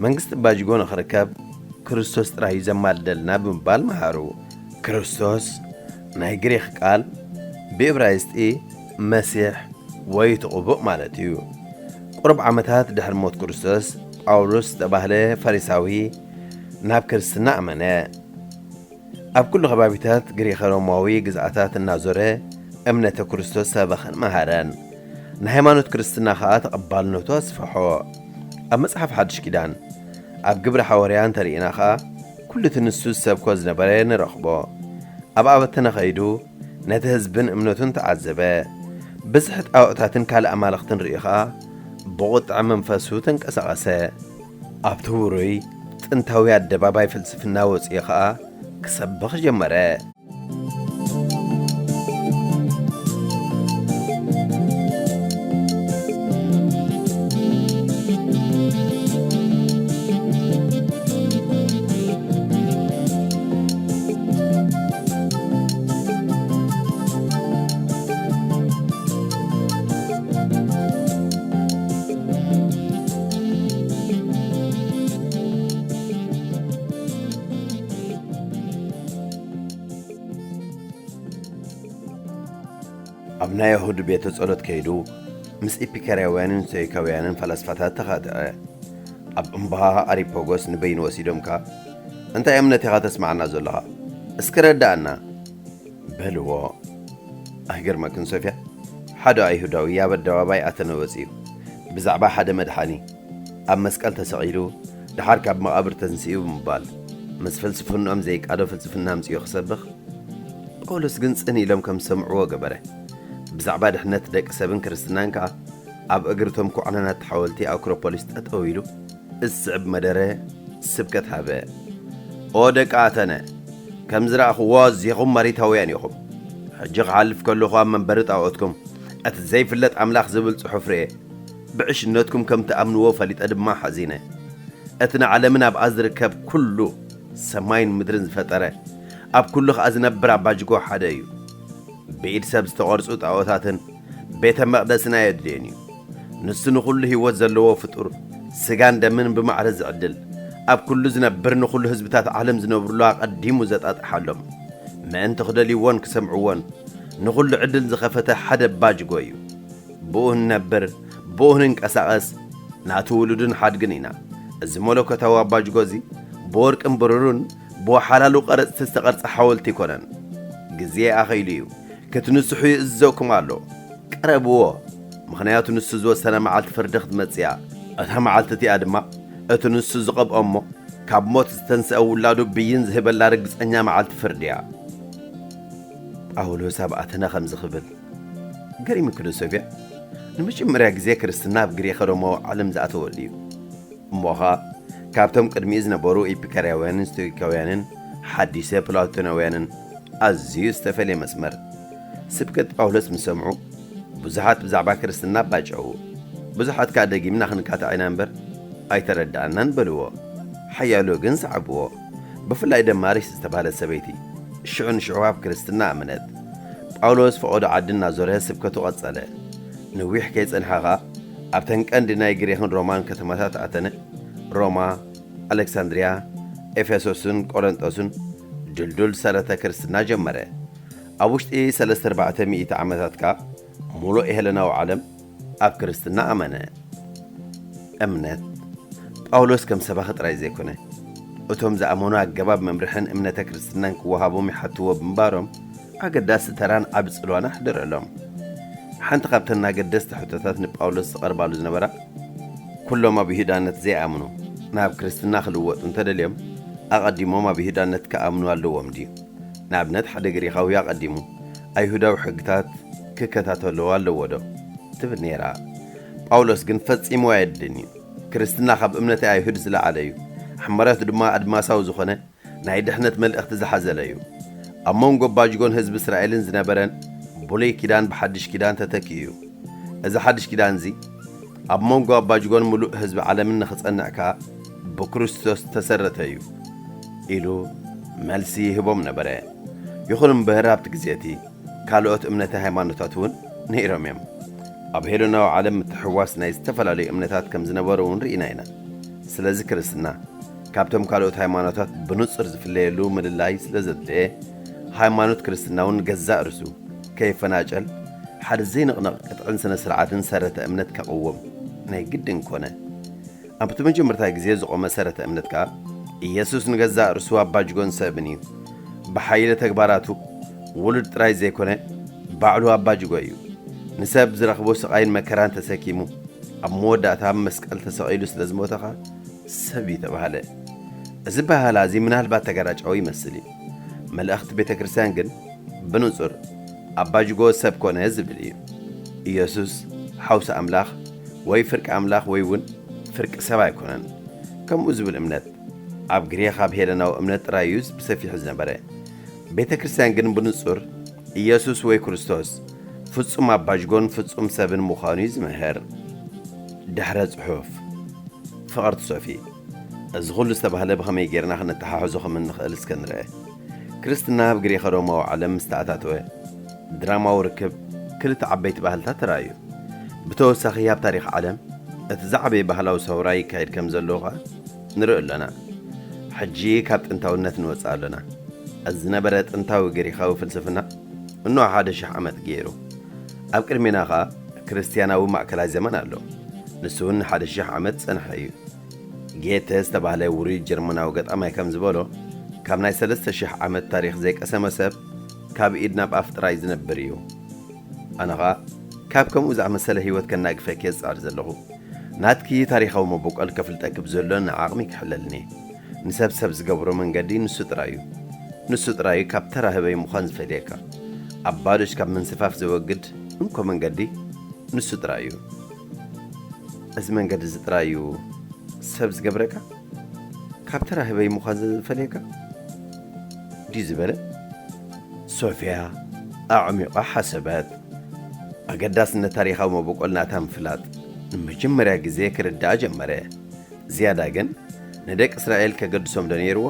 መንግስቲ ባጅጎ ንኽርከብ ክርስቶስ ጥራይ እዩ ዘማልደልና ብምባል መሃሩ። ክርስቶስ ናይ ግሪኽ ቃል ብእብራይስጢ መሲሕ ወይ እቲ ቅቡእ ማለት እዩ። ቁሩብ ዓመታት ድሕሪ ሞት ክርስቶስ፣ ጳውሎስ ዝተባህለ ፈሪሳዊ ናብ ክርስትና ኣመነ። ኣብ ኩሉ ከባቢታት ግሪኸ ሮማዊ ግዝኣታት እናዞረ እምነተ ክርስቶስ ሰበኸን መሃረን። ንሃይማኖት ክርስትና ኸኣ ተቐባልነቱ ኣስፍሖ። ኣብ መጽሓፍ ሓድሽ ኪዳን፣ ኣብ ግብሪ ሓዋርያ እንተርኢና ኸኣ፣ ኩሉ እቲ ንሱ ዝሰብኮ ዝነበረ ንረኽቦ። ኣብ ኣበተነ ኸይዱ ነቲ ህዝብን እምነቱን ተዓዘበ። ብዝሒ ጣኦታትን ካልእ ኣማልኽትን ርእዩ ኸኣ ብቑጥዐ መንፈሱ ተንቀሳቐሰ። ኣብቲ ውሩይ ጥንታዊ ኣደባባይ ፍልስፍና ወጺኡ ኸኣ ክሰብኽ ጀመረ። ናይ ኣይሁድ ቤተ ጸሎት ከይዱ፣ ምስ ኢፒከርያውያንን ስቶይካውያንን ፈላስፋታት ተኻትዐ። ኣብ እምባ ኣሪፖጎስ ንበይኑ ወሲዶም ከኣ፣ "እንታይ እምነት ኢኻ ተስምዓና ዘለኻ? እስኪ ረዳኣና" በልዎ። ኣይገርመክን ሶፍያ፣ ሓደ ኣይሁዳዊ ኣብ ኣደባባይ ኣተነ ወጺኡ፣ ብዛዕባ ሓደ መድሓኒ ኣብ መስቀል ተሰቒሉ፣ ደሓር ካብ መቓብር ተንሲኡ ብምባል፣ ምስ ፍልስፍንኦም ዘይቃዶ ፍልስፍና ኣምጺኡ ክሰብኽ፣ ጳውሎስ ግን ጽን ኢሎም ከም ዝሰምዕዎ ገበረ። ብዛዕባ ድሕነት ደቂ ሰብን ክርስትናን ከኣ፣ ኣብ እግሪ እቶም ኩዕናናት ሓወልቲ ኣክሮፖሊስ ጠጠው ኢሉ፣ ዝስዕብ መደረ ስብከት ሃበ። "ኦ ደቂ ኣተነ፣ ከም ዝረኣኽዎ ኣዚኹም መሪታውያን ኢኹም። ሕጂ ክሓልፍ ከለኹ ኣብ መንበሪ ጣኦትኩም፣ እቲ ዘይፍለጥ ኣምላኽ ዝብል ጽሑፍ ርኤ። ብዕሽነትኩም ከም ትኣምንዎ ፈሊጠ ድማ ሓዚነ። እቲ ንዓለምን ኣብኣ ዝርከብ ኩሉ፣ ሰማይን ምድርን ዝፈጠረ፣ ኣብ ኩሉ ኸኣ ዝነብር ኣባጅጎ ሓደ እዩ። ብኢድ ሰብ ዝተቐርጹ ጣኦታትን ቤተ መቕደስን ኣየድልዮን እዩ። ንሱ ንኹሉ ህይወት ዘለዎ ፍጡር፣ ስጋን ደምን ብማዕረ ዝዕድል፣ ኣብ ኩሉ ዝነብር፣ ንኹሉ ህዝብታት ዓለም ዝነብሩሉ ኣቐዲሙ ዘጣጥሓሎም፣ ምእንቲ ክደልይዎን ክሰምዕዎን ንኹሉ ዕድል ዝኸፈተ ሓደ ኣባጅጎ እዩ። ብኡ ንነብር፣ ብኡ ንንቀሳቐስ፣ ናቱ ውሉድን ሓድግን ኢና። እዚ መለኮታዊ ኣባጅጎ እዚ ብወርቅን ብሩርን ብወሓላሉ ቀረጽቲ ዝተቐርጸ ሓወልቲ ኣይኮነን። ግዜ ኣኸይሉ እዩ። ክትንስሑ ይእዝዘኩም ኣሎ። ቅረብዎ፣ ምኽንያቱ ንሱ ዝወሰና መዓልቲ ፍርዲ ክትመጽእ እያ። እታ መዓልቲ እቲኣ ድማ እቲ ንሱ ዝቐብኦ እሞ ካብ ሞት ዝተንስአ ውላዱ ብይን ዝህበላ ርግጸኛ መዓልቲ ፍርዲ እያ። ጳውሎስ ኣብ ኣተነ ከምዚ ክብል ገሪሙኪ ዶ ሶፍያ? ንመጀመርያ ግዜ ክርስትና ኣብ ግሪኸ ሮማዊ ዓለም ዝኣተወሉ እዩ። እሞ ኸኣ ካብቶም ቅድሚኡ ዝነበሩ ኤፒካርያውያንን ስቶይካውያንን ሓዲሰ ፕላቶናውያንን ኣዝዩ ዝተፈልየ መስመር። ስብከት ጳውሎስ ምስ ሰምዑ ብዙሓት ብዛዕባ ክርስትና ኣባጨዉ። ብዙሓት ከኣ ደጊምና ክንካታዕ ኢና እምበር ኣይተረድኣናን በልዎ። ሓያሎ ግን ሰዓብዎ። ብፍላይ ደማሪስ ዝተባህለት ሰበይቲ ሽዑ ንሽዑ ኣብ ክርስትና ኣመነት። ጳውሎስ ፈቐዶ ዓዲ እናዞረ ስብከቱ ቀጸለ። ነዊሕ ከይጸንሐ ኸኣ ኣብተን ቀንዲ ናይ ግሪኽን ሮማን ከተማታት ኣተነ። ሮማ፣ ኣሌክሳንድርያ፣ ኤፌሶስን ቆረንጦስን ድልዱል ሰረተ ክርስትና ጀመረ። ኣብ ውሽጢ ሰለስተ ኣርባዕተ ሚእቲ ዓመታት ከኣ ሙሉእ ሄለናዊ ዓለም ኣብ ክርስትና ኣመነ። እምነት ጳውሎስ ከም ሰባኺ ጥራይ ዘይኮነ፣ እቶም ዝኣመኑ ኣገባብ መምርሕን እምነተ ክርስትናን ክወሃቦም ይሓትዎ ብምንባሮም፣ ኣገዳሲ ተራን ዓቢ ጽልዋን ኣሕደረሎም። ሓንቲ ካብተን ኣገደስቲ ሕቶታት ንጳውሎስ ዝቐርባሉ ዝነበራ፣ ኩሎም ኣብ ይሁዳነት ዘይኣምኑ ናብ ክርስትና ክልወጡ እንተደልዮም፣ ኣቐዲሞም ኣብ ይሁዳነት ክኣምኑ ኣለዎም ድዩ? ንኣብነት፣ ሓደ ግሪኻዊ ኣቐዲሙ ኣይሁዳዊ ሕግታት ክከታተሎ ኣለዎ ዶ? ትብል ነይራ። ጳውሎስ ግን ፈጺሙ ኣየድልን እዩ። ክርስትና ካብ እምነተ ኣይሁድ ዝለዓለ እዩ። ሕመረቱ ድማ ኣድማሳዊ ዝኾነ ናይ ድሕነት መልእኽቲ ዝሓዘለ እዩ። ኣብ መንጎ ኣባጅጎን ህዝቢ እስራኤልን ዝነበረን ብሉይ ኪዳን ብሓድሽ ኪዳን ተተኪኡ እዩ። እዚ ሓድሽ ኪዳን እዚ ኣብ መንጎ ኣባጅጎን ምሉእ ህዝቢ ዓለምን ንኽጸንዕ ከኣ ብክርስቶስ ተሰረተ እዩ ኢሉ መልሲ ይህቦም ነበረ። ይኹን እምበር ኣብቲ ግዜ እቲ ካልኦት እምነተ ሃይማኖታት እውን ነይሮም እዮም። ኣብ ሄለናዊ ዓለም ምትሕዋስ ናይ ዝተፈላለዩ እምነታት ከም ዝነበሩ እውን ርኢና ኢና። ስለዚ ክርስትና ካብቶም ካልኦት ሃይማኖታት ብንጹር ዝፍለየሉ ምልላይ ስለ ዘድለየ፣ ሃይማኖት ክርስትና እውን ገዛእ ርእሱ ከይፈናጨል ሓደ ዘይንቕነቕ ቅጥዕን ስነ ስርዓትን ሰረተ እምነት ከቕውም ናይ ግድን ኮነ። ኣብቲ መጀመርታ ግዜ ዝቖመ ሰረተ እምነት ከኣ ኢየሱስ ንገዛእ ርእሱ ኣባጅጎን ሰብን እዩ። ብሓይሊ ተግባራቱ ውሉድ ጥራይ ዘይኮነ ባዕሉ ኣባጅጎ እዩ። ንሰብ ዝረኽቦ ስቓይን መከራን ተሰኪሙ ኣብ መወዳእታ ኣብ መስቀል ተሰቒሉ ስለ ዝሞተ ኸኣ ሰብ እዩ ተባህለ። እዚ ኣበሃህላ እዚ ምናልባት ተጋራጫዊ ይመስል እዩ። መልእኽቲ ቤተ ክርስቲያን ግን ብንጹር ኣባጅጎ ሰብ ኮነ ዝብል እዩ። ኢየሱስ ሓውሲ ኣምላኽ ወይ ፍርቂ ኣምላኽ ወይ እውን ፍርቂ ሰብ ኣይኮነን። ከምኡ ዝብል እምነት ኣብ ግሪኽ ኣብ ሄለናዊ እምነት ጥራይ እዩ ብሰፊሑ ዝነበረ። ቤተ ክርስቲያን ግን ብንጹር ኢየሱስ ወይ ክርስቶስ ፍጹም ኣባጅጎን ፍጹም ሰብን ምዃኑ እዩ ዝምህር። ድሕረ ጽሑፍ። ፍቕርቲ ሶፊ፣ እዚ ኹሉ ዝተባህለ ብኸመይ ጌርና ክነተሓሕዞ ከም እንኽእል እስከ ንርአ። ክርስትና ኣብ ግሪኸ ሮማዊ ዓለም ምስ ተኣታተወ፣ ድራማዊ ርክብ ክልተ ዓበይቲ ባህልታት ተራእዩ። ብተወሳኺ ኣብ ታሪኽ ዓለም እቲ ዝዓበየ ባህላዊ ሰውራ ይካየድ ከም ዘሎ ኸኣ ንርኢ ኣሎና። ሕጂ ካብ ጥንታውነት ንወጽእ ኣሎና። እዚ ዝነበረ ጥንታዊ ግሪኻዊ ፍልስፍና እንሆ ሓደ ሽሕ ዓመት ገይሩ። ኣብ ቅድሜና ኸኣ ክርስትያናዊ ማእከላይ ዘመን ኣሎ። ንሱ እውን ንሓደ ሽሕ ዓመት ዝጸንሐ እዩ። ጌተ ዝተባህለ ውሩይ ጀርመናዊ ገጣማይ ከም ዝበሎ፣ ካብ ናይ ሰለስተ ሽሕ ዓመት ታሪኽ ዘይቀሰመ ሰብ ካብ ኢድ ናብ ኣፍ ጥራይ ዝነብር እዩ። ኣነ ኸኣ ካብ ከምኡ ዝኣመሰለ ህይወት ከናግፈኪ እየ ዝጽዕር ዘለኹ። ናትኪ ታሪኻዊ መበቆል ከፍልጠኪ ብዘሎኒ ዓቕሚ ክሕለልኒ። ንሰብ ሰብ ዝገብሮ መንገዲ ንሱ ጥራይ እዩ። ንሱ ጥራይ እዩ ካብ ተራ ህበይ ምዃን ዝፈልየካ። ኣባዶሽ ካብ ምንስፋፍ ዘወግድ እንኮ መንገዲ ንሱ ጥራይ እዩ። እዚ መንገዲ እዚ ጥራይ እዩ ሰብ ዝገብረካ፣ ካብ ተራ ህበይ ምዃን ዝፈልየካ ድዩ ዝበለ? ሶፊያ ኣዕሚቓ ሓሰበት። ኣገዳስነት ታሪኻዊ መበቆል ናታ ምፍላጥ ንመጀመርያ ግዜ ክርድኣ ጀመረ። ዝያዳ ግን ንደቂ እስራኤል ከገድሶም ዶ ነይርዎ?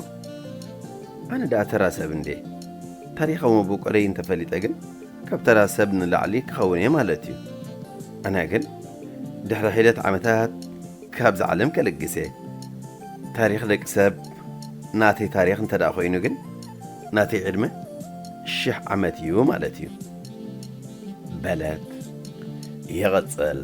ኣነ ደኣ ተራ ሰብ እንዴ? ታሪኻዊ መበቆለይ እንተፈሊጠ ግን ካብ ተራ ሰብ ንላዕሊ ክኸውን እየ ማለት እዩ። ኣነ ግን ድሕሪ ሒደት ዓመታት ካብዚ ዓለም ከልግስ እየ። ታሪኽ ደቂ ሰብ ናተይ ታሪኽ እንተ ደኣ ኮይኑ ግን ናተይ ዕድመ ሽሕ ዓመት እዩ ማለት እዩ በለት። ይቕጽል።